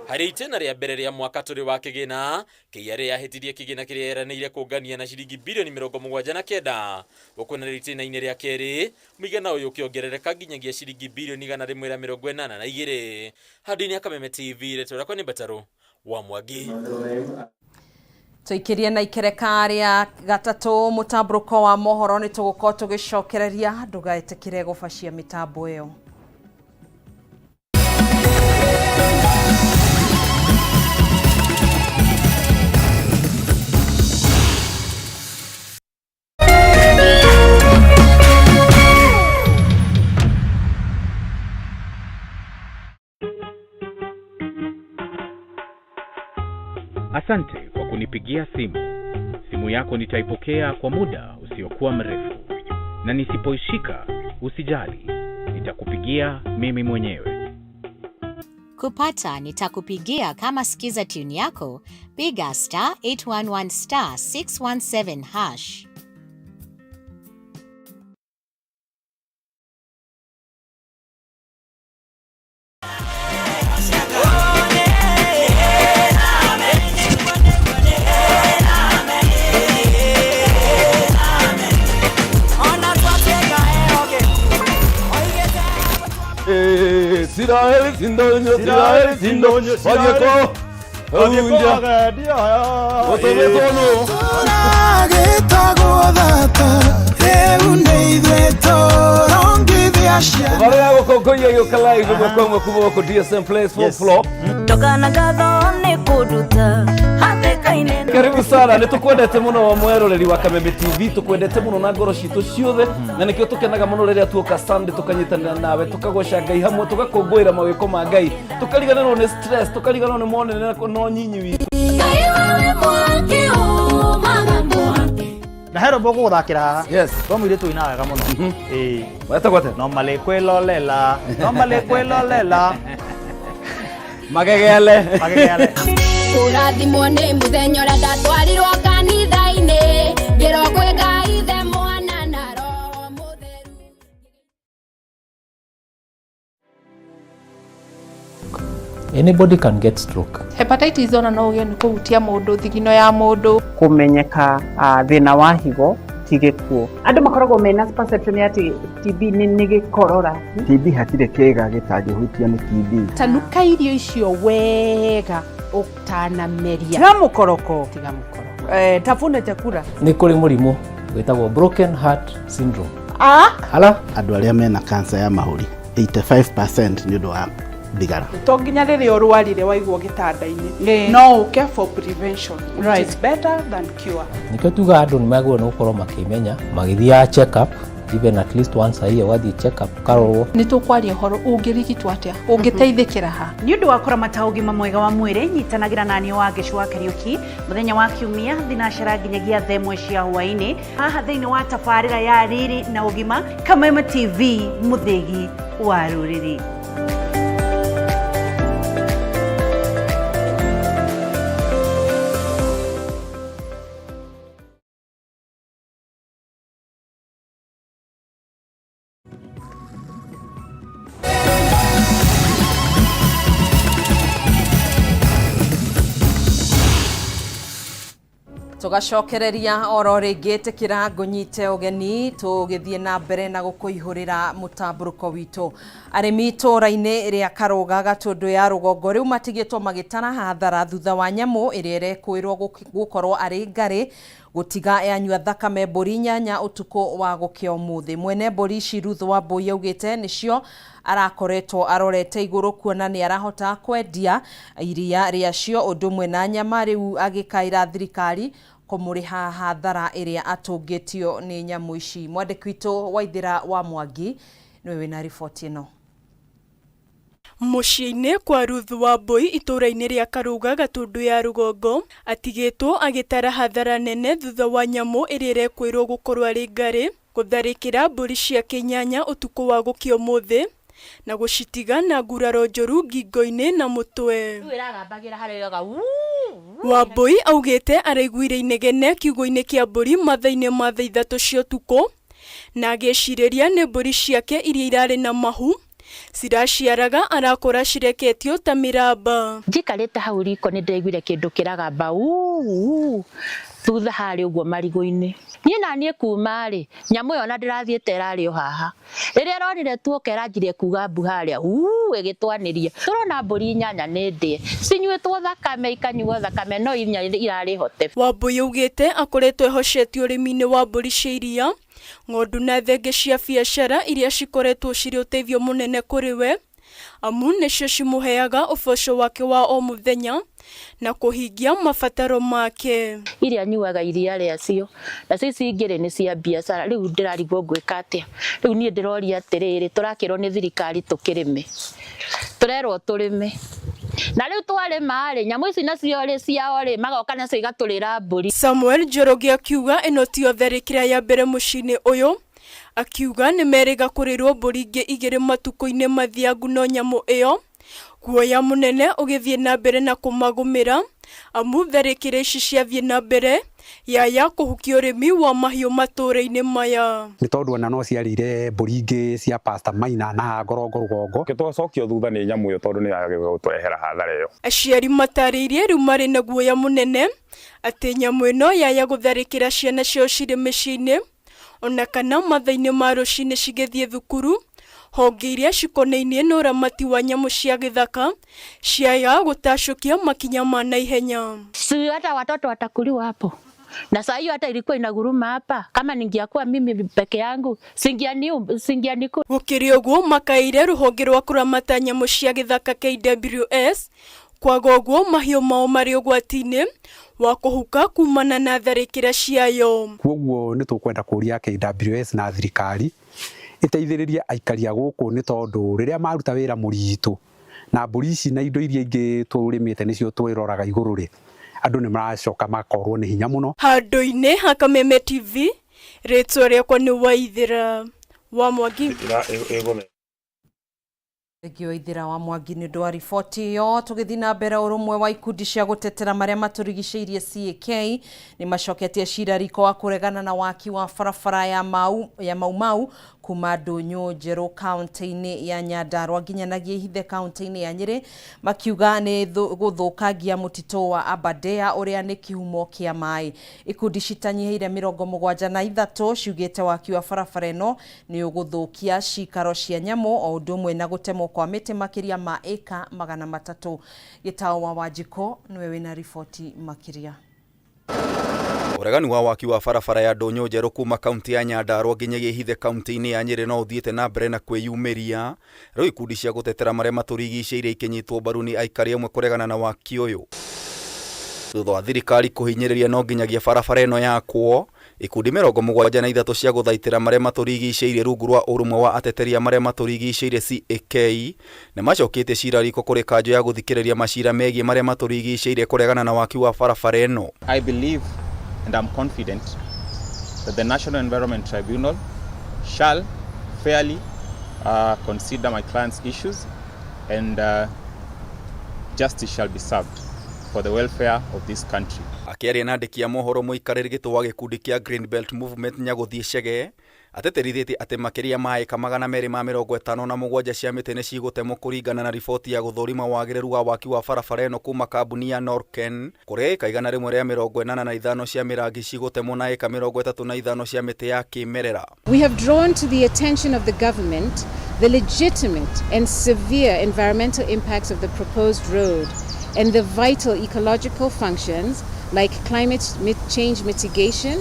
Harĩ itĩna rĩa mbere rĩa mwaka tũrĩ wa kĩgĩna, KRA yahĩtirie kĩgĩna kĩrĩa yeranĩire kũngania na ciringi bilioni 79, gũkũ narĩo itĩna-inĩ rĩa kerĩ mũigana ũyũ ũkĩongerereka nginyagia ciringi bilioni 182. Handũ-inĩ ya Kameme TV, rĩtwa rĩakwa nĩ Mbatarũ wa Mwangi. Tũikĩrie na ikereka rĩa gatatũ mũtambũrũko wa mohoro nĩ tũgũkorwo tũgĩcokereria, ndũgetĩkĩre gũbacia mĩtambo ĩyo. Asante kwa kunipigia simu. Simu yako nitaipokea kwa muda usiokuwa mrefu. Na nisipoishika, usijali. Nitakupigia mimi mwenyewe. Kupata nitakupigia kama skiza tune yako, piga star 811 star 617 hash. Siraeli sindonyo, Siraeli sindonyo, Wadieko, Unja, Otobekono. Barĩa gũkũngũiya gĩũka live ĩmwe kwa ĩmwe kuma gũkũ DSM Place fourth floor. Karibu sana, nĩ tũkwendete mũno mweroreri wa Kameme TV, tũkwendete mũno na ngoro citũ ciothe, na nĩkĩo tũkenaga mũno rĩrĩa tuoka Sunday tũkanyitanĩra nawe, tũkagoca Ngai hamwe, tũgakũngũĩra mawĩko ma Ngai, tũkariganĩrwo nĩ stress, tũkariganĩrwo nĩ monene na nyinyi witũ. Na he rwĩmbo ngũgũthakĩra haha. Yes. Rwa mũirĩtu ũinaga wega mũno. Ĩĩ. Wetagwo atĩa? Nomale kwĩlolela. Nomale kwĩlolela. Magegele. Magegele. Kũrathimwo nĩ mũthenya ũrĩa ndatwarirwo kanitha-inĩ ngĩrwo kwĩ Ngai Ithe Mwana na Roho Mũtheru. Anybody can get stroke. Hepatitis ona no ũgĩe nĩ kũhutia mũndũ thigino ya mũndũ. Kũmenyeka thĩna wa higo ti gĩkuũ. Andũ makoragwo mena perception ya atĩ TB nĩ gĩkorora. TB hatirĩ kĩĩga gĩtangĩhutio nĩ TB. Tanuka irio icio wega ũtanameria. Tiga mũkoroko. Tiga mũkoroko. Tafune chakula. Nĩ kũrĩ mũrimũ wĩtagwo broken heart syndrome. Ah? Hala? Andũ arĩa mena cancer ya mahũri 85% nĩ ũndũ wa thigara. To nginya rĩrĩa ũrwarire waigwo gĩtanda-inĩ, no ũke for prevention, which is better than cure. Nĩkĩo tugaga andũ nĩ magĩrĩirwo nĩ gũkorwo makĩmenya magĩthiaga check up even at least once a year, ũgathiĩ check up ũkarorwo. Nĩ tũkwaria ũhoro ũngĩrigitwo atĩa, ũngĩteithĩkĩra ha. Nĩ ũndũ wa kũramata ũgima mwega wa mwĩrĩ, nyitanagĩra na niĩ Wangeci wa Kariũki mũthenya wa Kiumia thinacara nginyagia thaa ĩmwe cia hwaĩ-inĩ haha thĩinĩ wa tabarĩra ya Riri na Ũgima, Kameme TV, mũthĩgi wa rũrĩrĩ. Tũgacokereria oro rĩngĩ tĩkĩra ngũnyite ũgeni tũgĩthiĩ na mbere na gũkũihũrĩra mũtambũrũko witũ. Arĩmi itũũra-inĩ rĩa Karũga Gatũndũ ya rũgongo rĩu matigĩtwo magĩtara hathara thutha wa nyamũ ĩrĩa ĩrekũĩrwo gũkorwo arĩ ngarĩ gũtiga yanyua thakame mbũri inyanya ũtukũ wa gũkĩa ũmũthĩ. Mwene mbũri ici Ruth Wambui augĩte nĩcio arakoretwo arorete igũrũ kuona nĩ arahota kwendia iria rĩacio ũndũ ũmwe na nyama, rĩu agĩkaĩra thirikari kũmũrĩha hathara ĩrĩa atũngĩtio nĩ nyamũ ici. Mwandĩki witũ Waithĩra wa Mwangi nĩwe wĩna riboti ĩno. Mũciĩ-inĩ kwa Ruth Wambui itũũra-inĩ rĩa Karũga Gatũndũ ya rũgongo atigĩtwo agĩtara hathara nene thutha wa nyamũ ĩrĩa ĩrekwĩrwo gũkorwo arĩ ngarĩ gũtharĩkĩra mbũri ciake inyanya ũtukũ wa gũkĩa ũmũthĩ na gũcitiga na nguraro njũru ngingo-inĩ na mũtwe. Wambui augĩte araiguire inegene kiugũ-inĩ kĩa mbũri mathaa-inĩ ma thaa ithatũ cia ũtukũ na agĩcirĩria nĩ mbũri ciake iria irarĩ na mahu ciraciaraga arakora cireketio ta mĩramba. Njikarĩte hau riko nĩ ndaiguire kĩndũ kĩragamba uu thutha harĩ ũguo marigũ-inĩ. Niĩ na niĩ kuma rĩ, nyamũ ĩyo ona ndĩrathiĩte ĩrarĩ o haha. Rĩrĩa ĩronire tuoka ĩranjirie kuga mbu harĩa uu ĩgĩtwanĩria. Tũrona mbũri inyanya nĩ ndĩe, cinyuĩtwo thakame ikanyuo thakame no inya irarĩ hote. Wambui augĩte akoretwo ehocetie ũrĩmi-inĩ wa mbũri cia iria, ng'ondu na thenge cia biacara iria cikoretwo cirĩ ũteithio mũnene kũrĩ we, amu nĩcio cimũheaga ũboco wake wa o mũthenya na kũhingia mabataro make. Iria nyuaga iria rĩacio nacio ici ingĩ rĩ nĩ cia biacara. Rĩu ndĩrarigwo ngwĩka atĩa. Rĩu niĩ ndĩroria atĩrĩrĩ, tũrakĩrwo nĩ thirikari tũkĩrĩme, tũrerwo tũrĩme, na rĩu twarĩma rĩ, nyamũ ici nacio rĩ ciao rĩ magoka nacio igatũrĩra mbũri. Samuel Njoroge akiuga ĩno tiyo tharĩkĩra ya mbere mũciĩ-inĩ ũyũ, akiuga nĩ merĩga kũrĩrwo mbũri ingĩ igĩrĩ matukũ-inĩ mathiangu no nyamũ ĩyo guoya mũnene ũgĩthiĩ na mbere na kũmagũmĩra, amu tharĩkĩra ici ciathiĩ na mbere yaya kũhukia ũrĩmi wa mahiũ matũũra-inĩ maya. Nĩ tondũ ona no ciarĩire mbũri ingĩ cia Pastor Maina na ngorongo rũgongo. Tũgacokio thutha nĩ nyamũ ĩyo tondũ nĩ yagĩrĩirwo gũtũrehera hathara ĩyo. Aciari matarĩirie rĩu marĩ na guoya mũnene atĩ nyamũ ĩno yaya gũtharĩkĩra ciana ciao cirĩ mĩciĩ-inĩ ona kana mathaa-inĩ ma rũcinĩ cigĩthiĩ thukuru, honge iria cikonainie na ũramati wa nyamũ cia gĩthaka ciaya gũtacũkia makinya ma naihenya. Si hata watoto watakuliwa hapo. Na saa hiyo hata ilikuwa inaguruma hapa, kama ningiakuwa mimi peke yangu singianiku. Gũkĩrĩ ũguo makaĩire rũhonge rwa kũramata nyamũ cia gĩthaka KWS kwaga ũguo mahiũ mao marĩ ũgwati-inĩ wa kũhuka kumana na tharĩkĩra ciayo. Koguo nĩ tũkwenda kũria KWS na thirikari ĩteithĩrĩrie aikari a gũkũ nĩ tondũ rĩrĩa maruta wĩra mũritũ na mbũri ici na indo iria ingĩ tũrĩmĩte nĩcio twĩroraga igũrũ rĩ, Andũ nĩ maracoka makorwo nĩ hinya mũno. Handũ-inĩ ha Kameme TV, rĩtwa rĩakwa nĩ Waithĩra wa Mwangi. Thengio Ithira wa Mwangi nĩ ũndũ wa riboti ĩyo. Tũgĩthiĩ na mbere, ũrũmwe wa ikundi cia gũtetera marĩa matũrigicĩirie CAK nĩ macoketie cira riko wa kũregana na waki wa barabara ya Mau ya Mau Mau kuma Ndũnyũ Njerũ kaunti-inĩ ya Nyandarua nginyanagia Ihithe kaunti-inĩ ya Nyĩrĩ, makiuga nĩ gũthũkangia mũtitũ wa Aberdare ũrĩa nĩ kĩhumo kĩa maĩ. Ikundi citanyihĩire 73 ciugĩte waki wa barabara ĩno nĩ ũgũthũkia cikaro cia nyamũ o ũndũ ũmwe na gũtemwo kwa mĩtĩ makĩria ma ĩka 300. Gĩtaũ wa Wanjikũ nĩwe wĩna riboti makĩria. Ũregani wa waki wa barabara ya Ndũnyũ Njerũ kuma kaunti ya Nyandarua nginyagia Ihithe kaunti-inĩ ya Nyĩrĩ no ũthiĩte na mbere na kwĩyumĩria. Rĩu ikundi cia gũtetera marĩa matũrigicĩirie ikĩnyitwo mbaru nĩ aikari amwe kũregana na waki ũyũ. Thutha wa thirikari kũhinyĩrĩria no nginyagia barabara ĩno yakwo, ikundi 73 cia gũthaitĩra marĩa matũrigicĩirie rungu rwa ũrũmwe wa ateteri a marĩa matũrigicĩirie CAK nĩ macoketie cira riko kũrĩ kanjũ ya gũthikĩrĩria macira megiĩ marĩa matũrigicĩirie kũregana na waki wa barabara ĩno. I believe and I'm confident that the National Environment Tribunal shall fairly consider my client's issues and justice shall be served for the welfare of this country. Akĩaria na andĩki a mohoro, mũikarĩri gĩtĩ wa gĩkundi kĩa Green Belt Movement Nyagũthiĩ Chege atĩtĩrithĩtie atĩ makĩria ma ĩka 257 cia mĩtĩ nĩ cigũtemwo kũringana na riboti ya gũthũrima wagĩrĩru wa waki wa barabara ĩno kuma kambuni ya Norken, kũrĩa ĩka 185 cia mĩrangi cigũtemwo na ĩka 35 cia mĩtĩ ya kĩmerera. We have drawn to the attention of the government the legitimate and severe environmental impacts of the proposed road and the vital ecological functions like climate change mitigation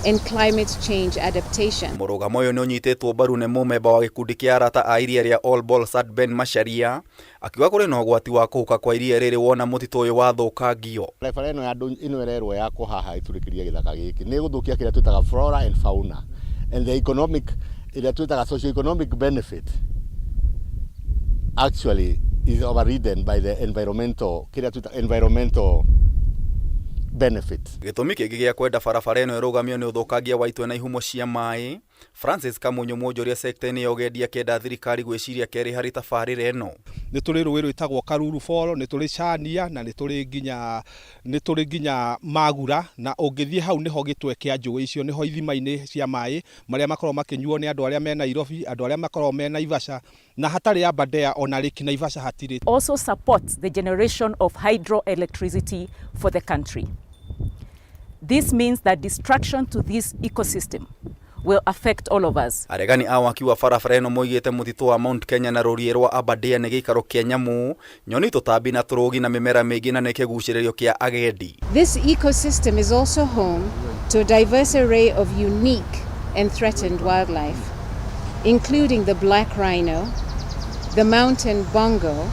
and climate change adaptation. Mũrũgamo ũyũ nĩ ũnyitĩtwo mbaru nĩ mũmemba wa gĩkundi kĩa arata a iria rĩa Ol Bolsat Ben Macharia, akiuga kũrĩ na ũgwati wa kũhuka kwa iria rĩrĩ wona mũtitũ ũyũ wathũkangio. Barabara ĩno ya ĩno ĩrerwo yakwo haha ĩtũrĩkĩrie gĩthaka gĩkĩ nĩ ĩgũthũkia kĩrĩa twĩtaga flora and fauna and the economic, ĩrĩa twĩtaga socio economic benefit actually is overridden by the environmental, kĩrĩa twĩtaga environmental benefit. Gĩtũmi kĩngĩ gĩa kwenda barabara ĩno ĩrũgamio nĩ ũthũkangia wa itwe na ihumo cia maĩ. Francis Kamunyu, mwonjoria sekta-inĩ ya ũgendi, akĩenda thirikari gwĩciria kerĩ harĩ tabarĩra ĩno. Nĩ tũrĩ rũĩ rwĩtagwo Karuru Fall, nĩ tũrĩ Chania na nĩ tũrĩ nginya Magura, na ũngĩthiĩ hau nĩho gĩtwe kĩa njũĩ icio, nĩho ithima-inĩ cia maĩ marĩa makoragwo makĩnyuo nĩ andũ arĩa me Nairobi, andũ arĩa makoragwo me Naivasha, na hatarĩ Aberdare ona Lake Naivasha hatirĩ. Also supports the generation of hydroelectricity for the country. This means that destruction to this ecosystem will affect all of us. Aregani a waki wa barabara ĩno moigĩte mũtitũ wa Mount Kenya na rũriĩ rwa Aberdare nĩ gĩikaro kĩa nyamũ, nyoni, tũtambi na tũrũgi na mĩmera mĩingĩ, na nĩ kĩgucĩrĩrio kĩa agendi. This ecosystem is also home to a diverse array of unique and threatened wildlife, including the black rhino, the mountain bongo,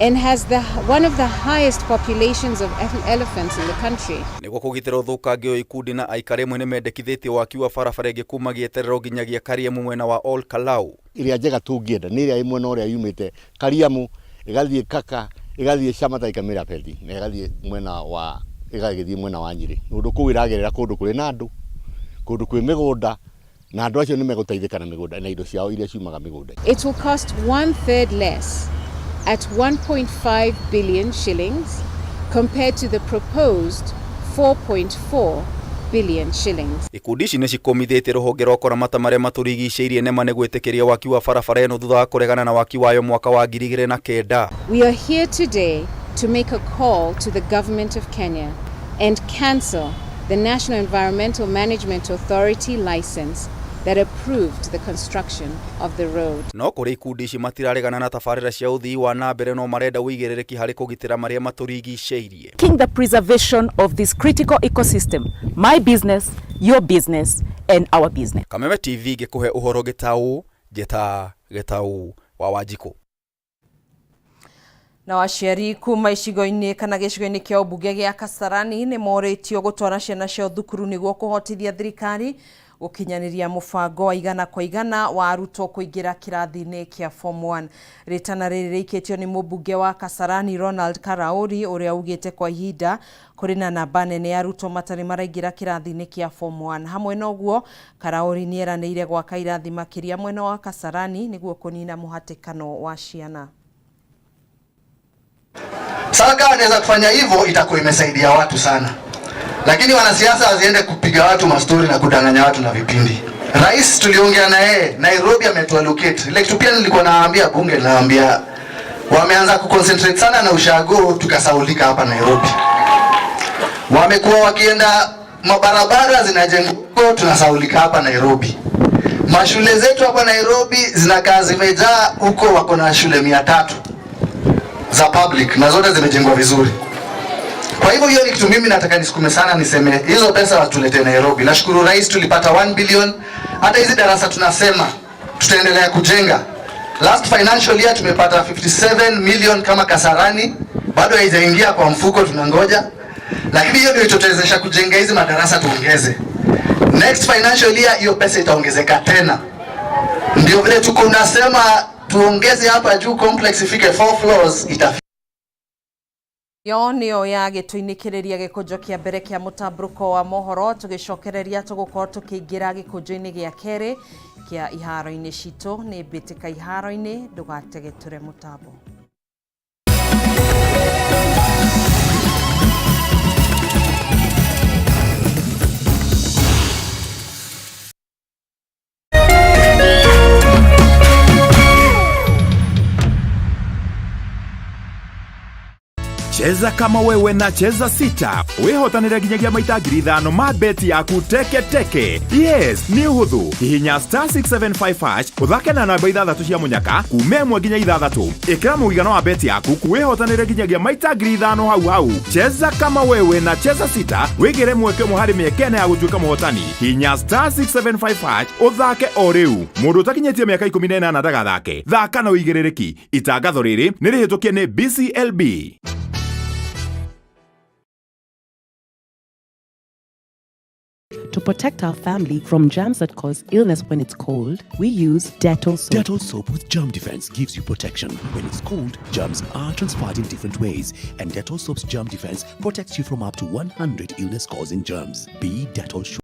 and has one of the highest populations of elephants in the country. Nĩguo kũgitĩra ũthũkangia ũyũ, ikundi na aikari amwe nĩ mendekithĩtie waki wa barabara ĩngĩ kuma gĩeterero nginyagia Kariamu mwena wa Ol Kalou. Ĩrĩa njega tũngĩenda nĩ ĩrĩa ĩ mwena ũrĩa yumĩte Kariamu ĩgathiĩ Kaka, ĩgathiĩ Shamata, ĩkamĩra Pethi na ĩgathiĩ mwena wa ĩgagĩthiĩ mwena wa Nyĩrĩ, nĩ ũndũ kũu ĩragerera kũndũ kũrĩ na andũ, kũndũ kwĩ mĩgũnda, na andũ acio nĩ megũteithĩka na mĩgũnda na indo ciao iria ciumaga mĩgũnda. It will cost one third less at 1.5 billion shillings compared to the proposed 4.4 billion shillings. Ikundi ici nĩ cikũmithĩtie rũhonge rwa kũramata marĩa matũrigicĩirie NEMA nĩ gwĩtĩkĩria waki wa barabara ĩno thutha wa kũregana na waki wayo mwaka wa 2009. We are here today to make a call to the government of Kenya and cancel the National Environmental Management Authority license that approved the construction of the road. No kũrĩ ikundi ici matiraregana na tabarĩra cia ũthii wa na mbere, no marenda ũigĩrĩrĩki harĩ kũgitĩra marĩa matũrigicĩirie. Seeking the preservation of this critical ecosystem, my business, your business, and our business. Kameme TV ngĩkũhe ũhoro gĩtaũ njĩta Gĩtaũ wa Wanjikũ. Na aciari kuma icigo-inĩ kana gĩcigo-inĩ kĩa ũmbunge gĩa Kasarani nĩ morĩtio gũtwara ciana ciao thukuru nĩguo kũhotithia thirikari Gũkinyanĩria mũbango wa igana kwa igana wa arutwo kũingĩra kĩrathi-inĩ kĩa form 1. Rĩtana rĩrĩ rĩikĩtio nĩ mũmbunge wa Kasarani Ronald Karauri ũrĩa ugĩte kwa ihinda kũrĩ na namba nene ya arutwo matarĩ maraingĩra kĩrathi-inĩ kĩa form 1. Hamwe na ũguo, Karauri nĩeranĩire gwaka irathi makĩria mwena wa Kasarani nĩguo kũnina mũhatĩkano wa ciana. Sasa kama anaweza kufanya hivyo itakuwa imesaidia watu sana, lakini wanasiasa waziende kupiga watu mastori na kudanganya watu na vipindi. Rais tuliongea na yeye Nairobi, ametuallocate ile kitu. Pia nilikuwa nawaambia bunge, nawaambia wameanza kuconcentrate sana na ushago, tukasaulika hapa Nairobi. Wamekuwa wakienda mabarabara zinajengwa, tunasaulika hapa Nairobi. Mashule zetu hapa Nairobi zinakaa zimejaa, huko wako na shule 300 za public na zote zimejengwa vizuri. Kwa hivyo hiyo ni kitu mimi nataka nisukume sana, niseme hizo pesa watulete Nairobi. Nashukuru rais, tulipata 1 billion. Hata hizi darasa tunasema tutaendelea kujenga. Last financial year tumepata 57 million kama Kasarani, bado haijaingia kwa mfuko, tunangoja. Lakini hiyo ndio itatuwezesha kujenga hizi madarasa tuongeze. Next financial year hiyo pesa itaongezeka tena. Ndio vile tuko nasema tuongeze hapa juu complex ifike 4 floors itafika. Yo nĩyo yagĩtũinĩkĩrĩria gĩkũnjo kĩa mbere kĩa mũtambũrũko wa mohoro, tũgĩcokereria tũgũkorwo tũkĩingĩra gĩkũnjo-inĩ gĩa kerĩ kĩa iharo-inĩ citũ. Nĩ mbĩtĩka iharo-inĩ, ndũgategetũre mũtambo. Cheza kama wewe na Cheza Sita wihotanire nginyagia maita 5,000 ma beti yaku teke teke. Yes, nĩ ũhũthũ. Hihinya star 675 hash ũthake na namba 6 cia mũnyaka kuma 1 nginya 6. Ĩkĩra mũigana wa beti yaku wihotanire nginyagia maita 5,000 hau hau. Cheza kama wewe na Cheza Sita wĩgĩre mweke ũmwe harĩ mĩeke ĩna ya gũtuĩka mũhotani. Hihinya star 675 hash ũthake o rĩu. Mũndũ ũtakinyĩtie mĩaka 18 ndagathake. Thaka na ũigĩrĩrĩki. Itangatho rĩrĩ nĩ rĩhĩtũkie nĩ BCLB. To protect our family from germs that cause illness when it's cold, we use Dettol soap. Dettol soap with germ defense gives you protection. When it's cold, germs are transferred in different ways, and Dettol soap's germ defense protects you from up to 100 illness-causing germs. Be Dettol sure.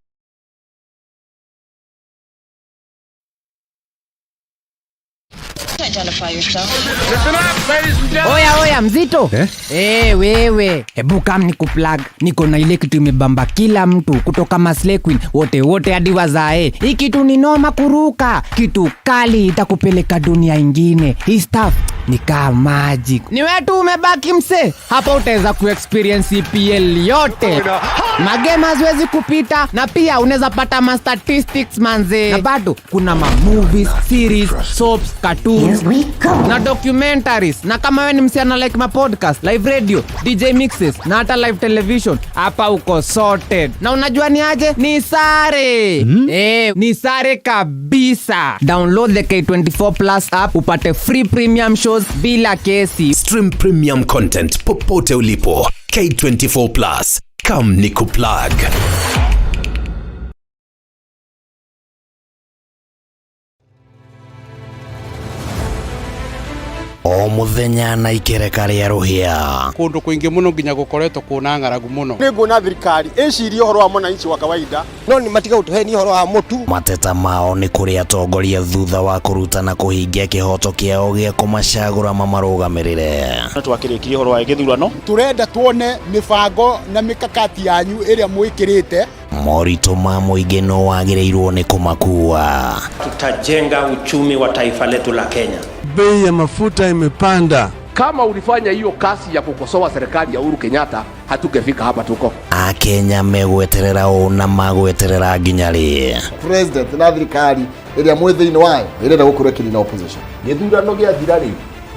Identify yourself. Listen up, ladies and gentlemen. Oya, oya, mzito. Eh? Eh, wewe. Hebu kam nikuplug. Niko na ile kitu imebamba kila mtu kutoka Maslay Queen wote wote hadi wazae. Hii kitu ni noma kuruka. Kitu kali itakupeleka dunia ingine. Hii stuff ni kama magic. Ni wewe tu umebaki mse. Hapa utaweza kuexperience EPL yote. Magame haziwezi kupita na pia unaweza pata ma statistics manze. Na bado kuna ma movies, series, soaps, cartoons na documentaries. Na kama wewe ni msichana like ma podcast, live radio, DJ mixes na hata live television, hapa uko sorted. Na unajua ni aje? Ni sare. Ni sare kabisa. Download the K24 Plus app upate free premium shows bila kesi. Stream premium content popote ulipo. K24 Plus. Come nikuplug. O muthenya na ikereka rĩa rũhĩa. Kũndũ kũingĩ mũno nginya gũkoretwo kwĩna ng'aragu mũno. Nĩ nguona thirikari ĩcirie ũhoro wa mwananchi wa kawaida, no nĩ matiga gũtũhenia ũhoro wa mũtu. Mateta mao nĩ kũrĩ atongoria thutha wa kũruta na kũhingia kĩhoto kĩao gĩa kũmacagũra mamarũgamĩrĩre. No twakĩrĩkirie ũhoro wa gĩthurano. Tũrenda tuone mĩbango na mĩkakati yanyu ĩrĩa mwĩkĩrĩte. Moritũ ma mũingĩ no wagĩrĩirwo nĩ kũmakua. Tutajenga uchumi wa taifa letu la Kenya. Bei ya mafuta imepanda. Kama ulifanya hiyo kazi ya kukosoa serikali ya Uhuru Kenyatta, hatungefika hapa tuko. Akenya megweterera ũ na magweterera nginya rĩ? President na thirikari ĩrĩa mwĩ thĩinĩ wayo ĩrenda gũkorwo ĩkĩnina opposition. Gĩthurano gĩathira rĩ,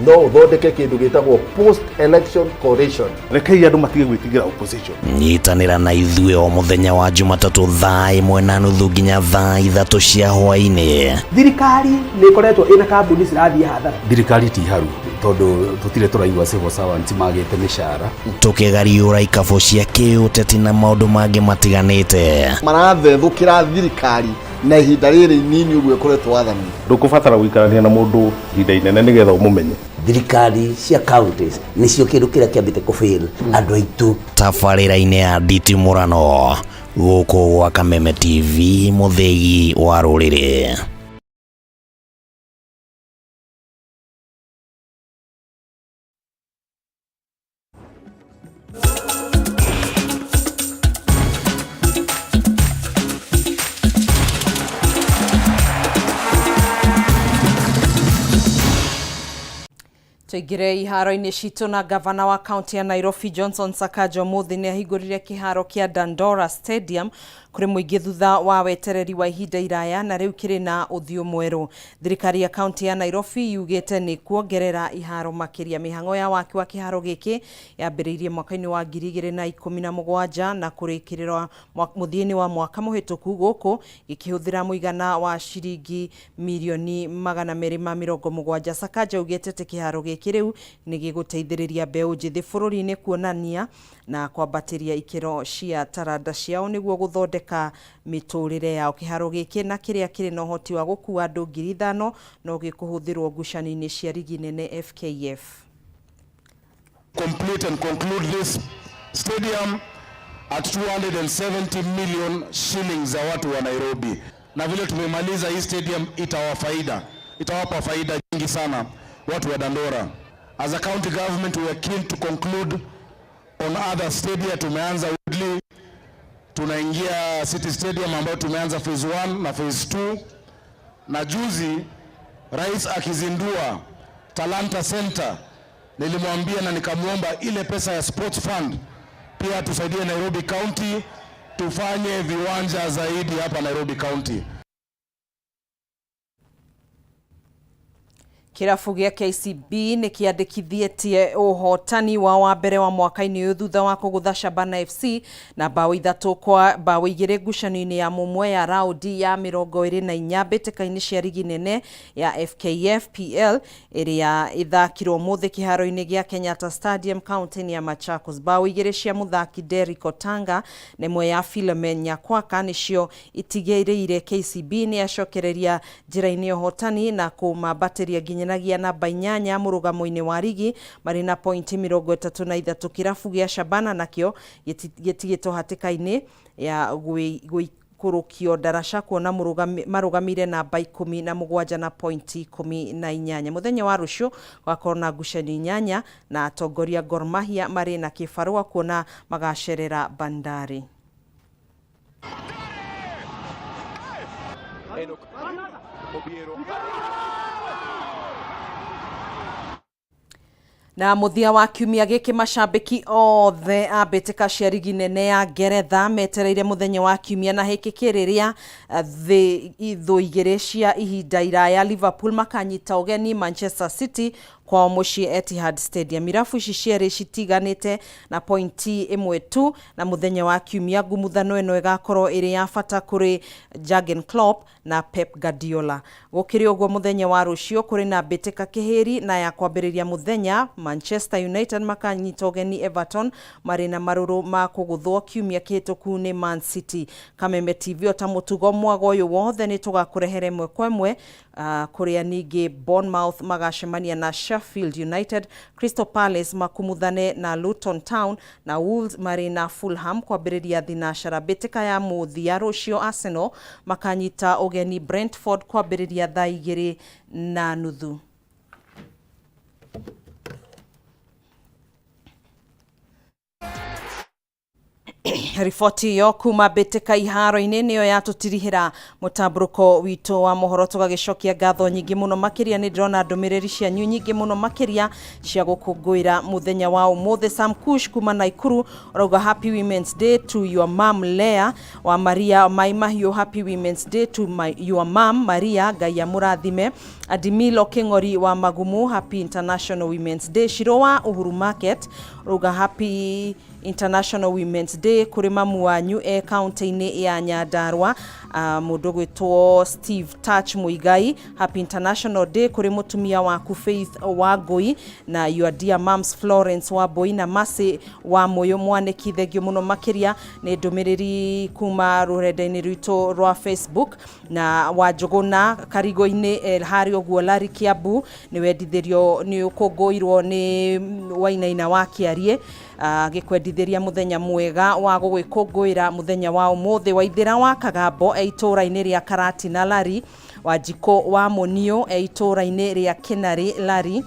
no ũthondeke kĩndũ gĩtagwo post election coalition. Rekei andũ matige gwĩtigĩra opposition. Nyitanĩra na ithuĩ o mũthenya wa Jumatatũ thaa 1:30 nginya thaa 3 cia hwaĩ-inĩ. Thirikari nĩ ĩkoretwo ĩna kambuni cirathiĩ hathara. Thirikari ti haru tondũ tũtirĩ tũraigua civil servants magĩte mĩcara. Tũkĩgariũra ikabũ cia kĩũteti na maũndũ mangĩ matiganĩte. Marathethũkĩra thirikari Na ihinda rĩrĩ inini ũguo ĩkoretwo wathani. Ndũkũbatara gũikarania na mũndũ ihinda inene nĩgetha ũmũmenye. Thirikari cia counties nĩcio kĩndũ kĩrĩa kĩambĩte kũfail andũ aitũ. Tabarĩra-inĩ ya nditimũrano gũkũ gwa Kameme TV mũthĩgi wa rũrĩrĩ. Tũingĩre iharo-inĩ citũ na gavana wa kaunti ya Nairobi Johnson Sakaja ũmũthĩ nĩ ahingũrire kĩharo kĩa Dandora Stadium kũrĩ mũingĩ thutha wa wetereri wa ihinda iraya na rĩu kĩrĩ na ũthiũ mwerũ. Thirikari ya kaunti ya Nairobi yugĩte nĩ kuongerera iharo makĩria. Mĩhang'o ya waki wa kĩharo gĩkĩ yambĩrĩirie mwaka-inĩ wa 2017 na kũrĩkĩrĩrwo mũthia-inĩ wa mwaka mũhĩtũku gũkũ gĩkĩhũthĩra mũigana wa ciringi mirioni 270. Sakaja augĩte atĩ kĩharo gĩkĩ rĩu nĩ gĩgũteithĩrĩria mbeũ njĩthĩ bũrũri-inĩ kuonania na kwambatĩria ikĩro cia taranda ciao nĩguo gũthondeka mĩtũrĩre yao. Kĩharo gĩkĩ na kĩrĩa kĩrĩ na ũhoti wa gũkua andũ 5,000 no gĩkũhũthĩrwo ngucanio-inĩ cia rigi nene FKF. Complete and conclude this stadium at 270 million shillings za watu wa Nairobi. Na vile tumemaliza hii stadium itawafaida, itawapa faida nyingi sana watu wa Dandora. As a county government we are keen to conclude on other stadia. Tumeanza Woodley, tunaingia City Stadium ambayo tumeanza phase 1 na phase 2, na juzi rais akizindua Talanta Center nilimwambia na nikamwomba ile pesa ya sports fund pia tusaidie Nairobi County tufanye viwanja zaidi hapa Nairobi County. Kĩrabu gĩa KCB nĩ kĩandĩkithĩtie ũhotani wa wa mbere wa mwaka-inĩ ũyũ thutha wa kũgũtha Shabana FC na mbaũ 3-2 ngucanio-inĩ ya mũmwe ya raũndi ya 24 mbĩtĩka-inĩ cia rigi nene ya FKF PL ĩrĩa ĩthakirwo ũmũthĩ kĩharo-inĩ gĩa Kenyatta Stadium kaunti-inĩ ya Machakos. Mbaũ 2 cia mũthaki Derrick Otanga na ĩmwe ya Philemon Nyakwaka nĩcio itigĩrĩire KCB nĩ yacokereria njĩra-inĩ ya ũhotani na kũmambatĩria nginya nginyagia namba 8 mũrũgamo-inĩ wa rigi marĩ na pointi 33. Kĩrabu gĩa Shabana nakĩo gĩtigĩtwo hatĩka-inĩ ya gũikũrũkio ndaraca kuona marũgamĩire namba 17 na pointi 18. Mũthenya wa rũciũ gũgakorwo na ngucanio 8 na atongoria Gor Mahia marĩ na kĩbarũa kuona magacerera Bandari. Na mũthia wa kiumia gĩkĩ macambĩki othe a mbĩtĩka cia rigi nene ya Ngeretha metereire mũthenya wa kiumia na hĩkĩ kĩrĩrĩa thũ igĩrĩ cia ihinda iraya Liverpool makanyita ũgeni Manchester City kwao mũciĩ Etihad Stadium. Irabu ici cierĩ citiganĩte na pointi 1 tu na mũthenya wa kiumia ngumuthano ĩno ĩgakorwo ĩrĩ ya bata kũrĩ Jurgen Klopp na Pep Guardiola. Gũkĩrĩ ũguo mũthenya wa rũciũ kũrĩ na mbĩtĩka kĩhĩri na ya kwambĩrĩria mũthenya Manchester United makanyita ũgeni Everton marĩ na marũrũ ma kũgũthwo kiumia kĩhĩtũku nĩ Man City. Kameme TV ota mũtugo mwago ũyũ wothe nĩ tũgakũrehere ĩmwe kwa ĩmwe kũrĩa ningĩ Bournemouth magacemania na Sheffield United, Crystal Palace makumuthane na Luton Town na Wolves marĩ na Fulham kwambĩrĩria thinacara. Mbĩtĩka ya mũthia rũciũ Arsenal makanyita ũgeni Brentford kwambĩrĩria thaa 2:30. Riboti ĩyo kuma mbĩtĩka iharo-inĩ nĩyo yatũtirihĩra mũtambũrũko witũ wa mohoro. Tũgagĩcokia ngatho nyingĩ mũno makĩria. Nĩ ndĩrona ndũmĩrĩri cianyu nyingĩ mũno makĩria cia gũkũngũĩra mũthenya wa ũmũthĩ. Sam Kush kuma Naikuru ũrauga happy Women's Day to your mom Lea wa Maria Mai Mahiũ, happy Women's Day to your mom Maria, Ngai amũrathime. Adimilo King'ori wa Magumu, happy International Women's Day. Shiro wa Uhuru Market ũrauga happy International Women's Day kũrĩ mamu wanyu e kaunti-inĩ ya Nyandarua. Mũndũ gwĩtwo Steve Touch Muigai, happy International Day kũrĩ mũtumia waku Faith Wangui na your dear moms Florence Wambui na Mercy wa Mũyũ Mwanĩki. Thengio mũno makĩria nĩ ndũmĩrĩri kuma rũrenda-inĩ rwitũ rwa Facebook. Na Wanjũgũna Karigo-inĩ harĩa ũguo Lari Kiambu nĩ wendithĩrio nĩ ũkũngũirwo nĩ Wainaina wa Kĩarie, agĩkwendithĩria mũthenya mwega wa gũgĩkũngũĩra mũthenya wa ũmũthĩ. Waithĩra wa Kagambo e itũũra-inĩ rĩa Karatina Lari, Wanjikũ wa Mũniũ e itũũra-inĩ rĩa Kĩnarĩ Lari,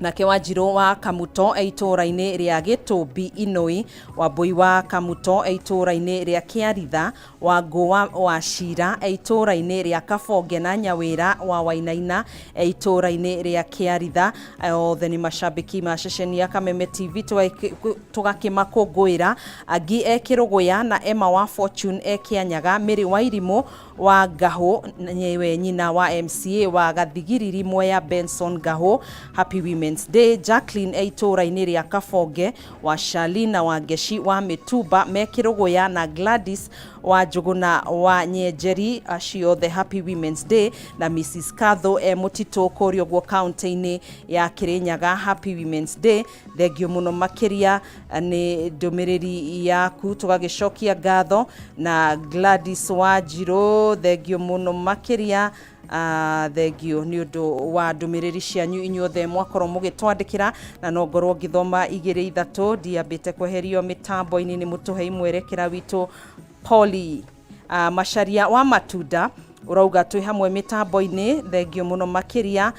nake Wanjirũ wa Kamuto e itũũra-inĩ rĩa Gĩtũmbi Inũi, Wambui wa Kamuto e itũũra-inĩ rĩa Kĩaritha, Wangũ wa Wacira e itũũra-inĩ rĩa Kabonge na Nyawĩra wa Wainaina e itũũra-inĩ rĩa Kĩaritha. Othe nĩ macambĩki ma ceceni ya Kameme TV, tũgakĩmakũngũĩra. Angĩ e Kĩrũgũya na Emma wa Fortune e Kĩanyaga, Mary wa Irimũ wa Ngahũ nĩwe nyina wa MCA wa Gathigiriri Mwea Benson Ngahũ, happy Women's Day. Jacqueline e itũũra-inĩ rĩa Kabonge, wa Shalina wa Ngeci wa Mĩtumba me Kĩrũgũya na Gladys wa Njũgũna wa Nyenjeri, acio othe happy Women's Day. Na Mrs Katho e Mũtitũ kũrĩa ũguo kaunti-inĩ ya Kĩrĩnyaga, happy Women's Day. Thengio mũno makĩria nĩ ndũmĩrĩri yaku, tũgagĩcokia ngatho. Na Gladys Wanjirũ, thengio mũno makĩria. Thengio nĩ ũndũ wa ndũmĩrĩri cianyu inyuothe mwakorwo mũgĩtwandĩkĩra, na no ngorwo ngĩthoma igĩrĩ ithatũ ndiambĩte kweherio mĩtambo-inĩ nĩ mũtũhei mwerekera witũ Poli. Macaria wa Matunda ũrauga twĩ hamwe mĩtambo-inĩ, thengio mũno makĩria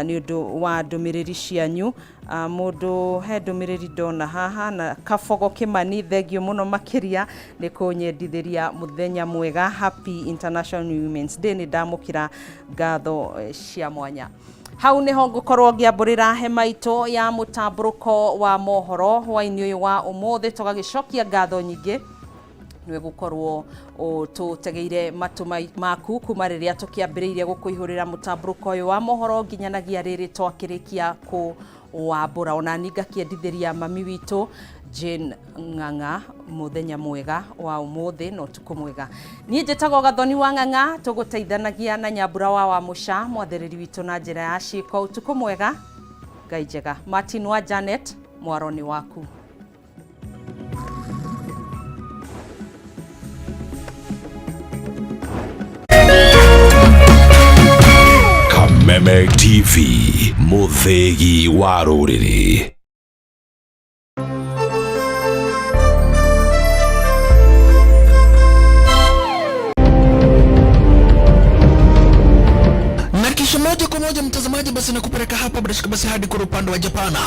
nĩ ũndũ wa ndũmĩrĩri cianyu. Mũndũ he ndũmĩrĩri ndona haha na Kabogo Kĩmani, thengio mũno makĩria nĩ kũnyendithĩria mũthenya mwega, happy International Women's Day. Nĩ ndamũkĩra ngatho cia mwanya. Hau nĩho ngũkorwo ngĩambũrĩra hema itũ ya mũtambũrũko wa mohoro hwaĩ-inĩ ũyũ wa ũmũthĩ, tũgagĩcokia ngatho nyingĩ nĩ gũkorwo tũtegeire matũ maku kuma rĩrĩa tũkĩambĩrĩirie gũkũihũrĩra mũtambũrũko ũyũ wa mohoro nginyanagia rĩrĩ twakĩrĩkia kũwambũra. Ona ni ngakĩendithĩria mami witũ Jane Ng'ang'a mũthenya mwega wa ũmũthĩ na ũtukũ mwega. Niĩ njĩtagwo Gathoni wa Ng'ang'a, tũgũteithanagia na Nyambura wa Wamũca mwathereri witũ na njĩra ya ciĩko. Ũtukũ mwega, Ngai njega. Martin wa Janet, mwaro nĩ waku. Kameme TV, mũthĩgi wa rũrĩrĩ. Na kisha moja kwa moja mtazamaji, basi nakupeleka hapa bila shaka basi hadi kule upande wa Japana.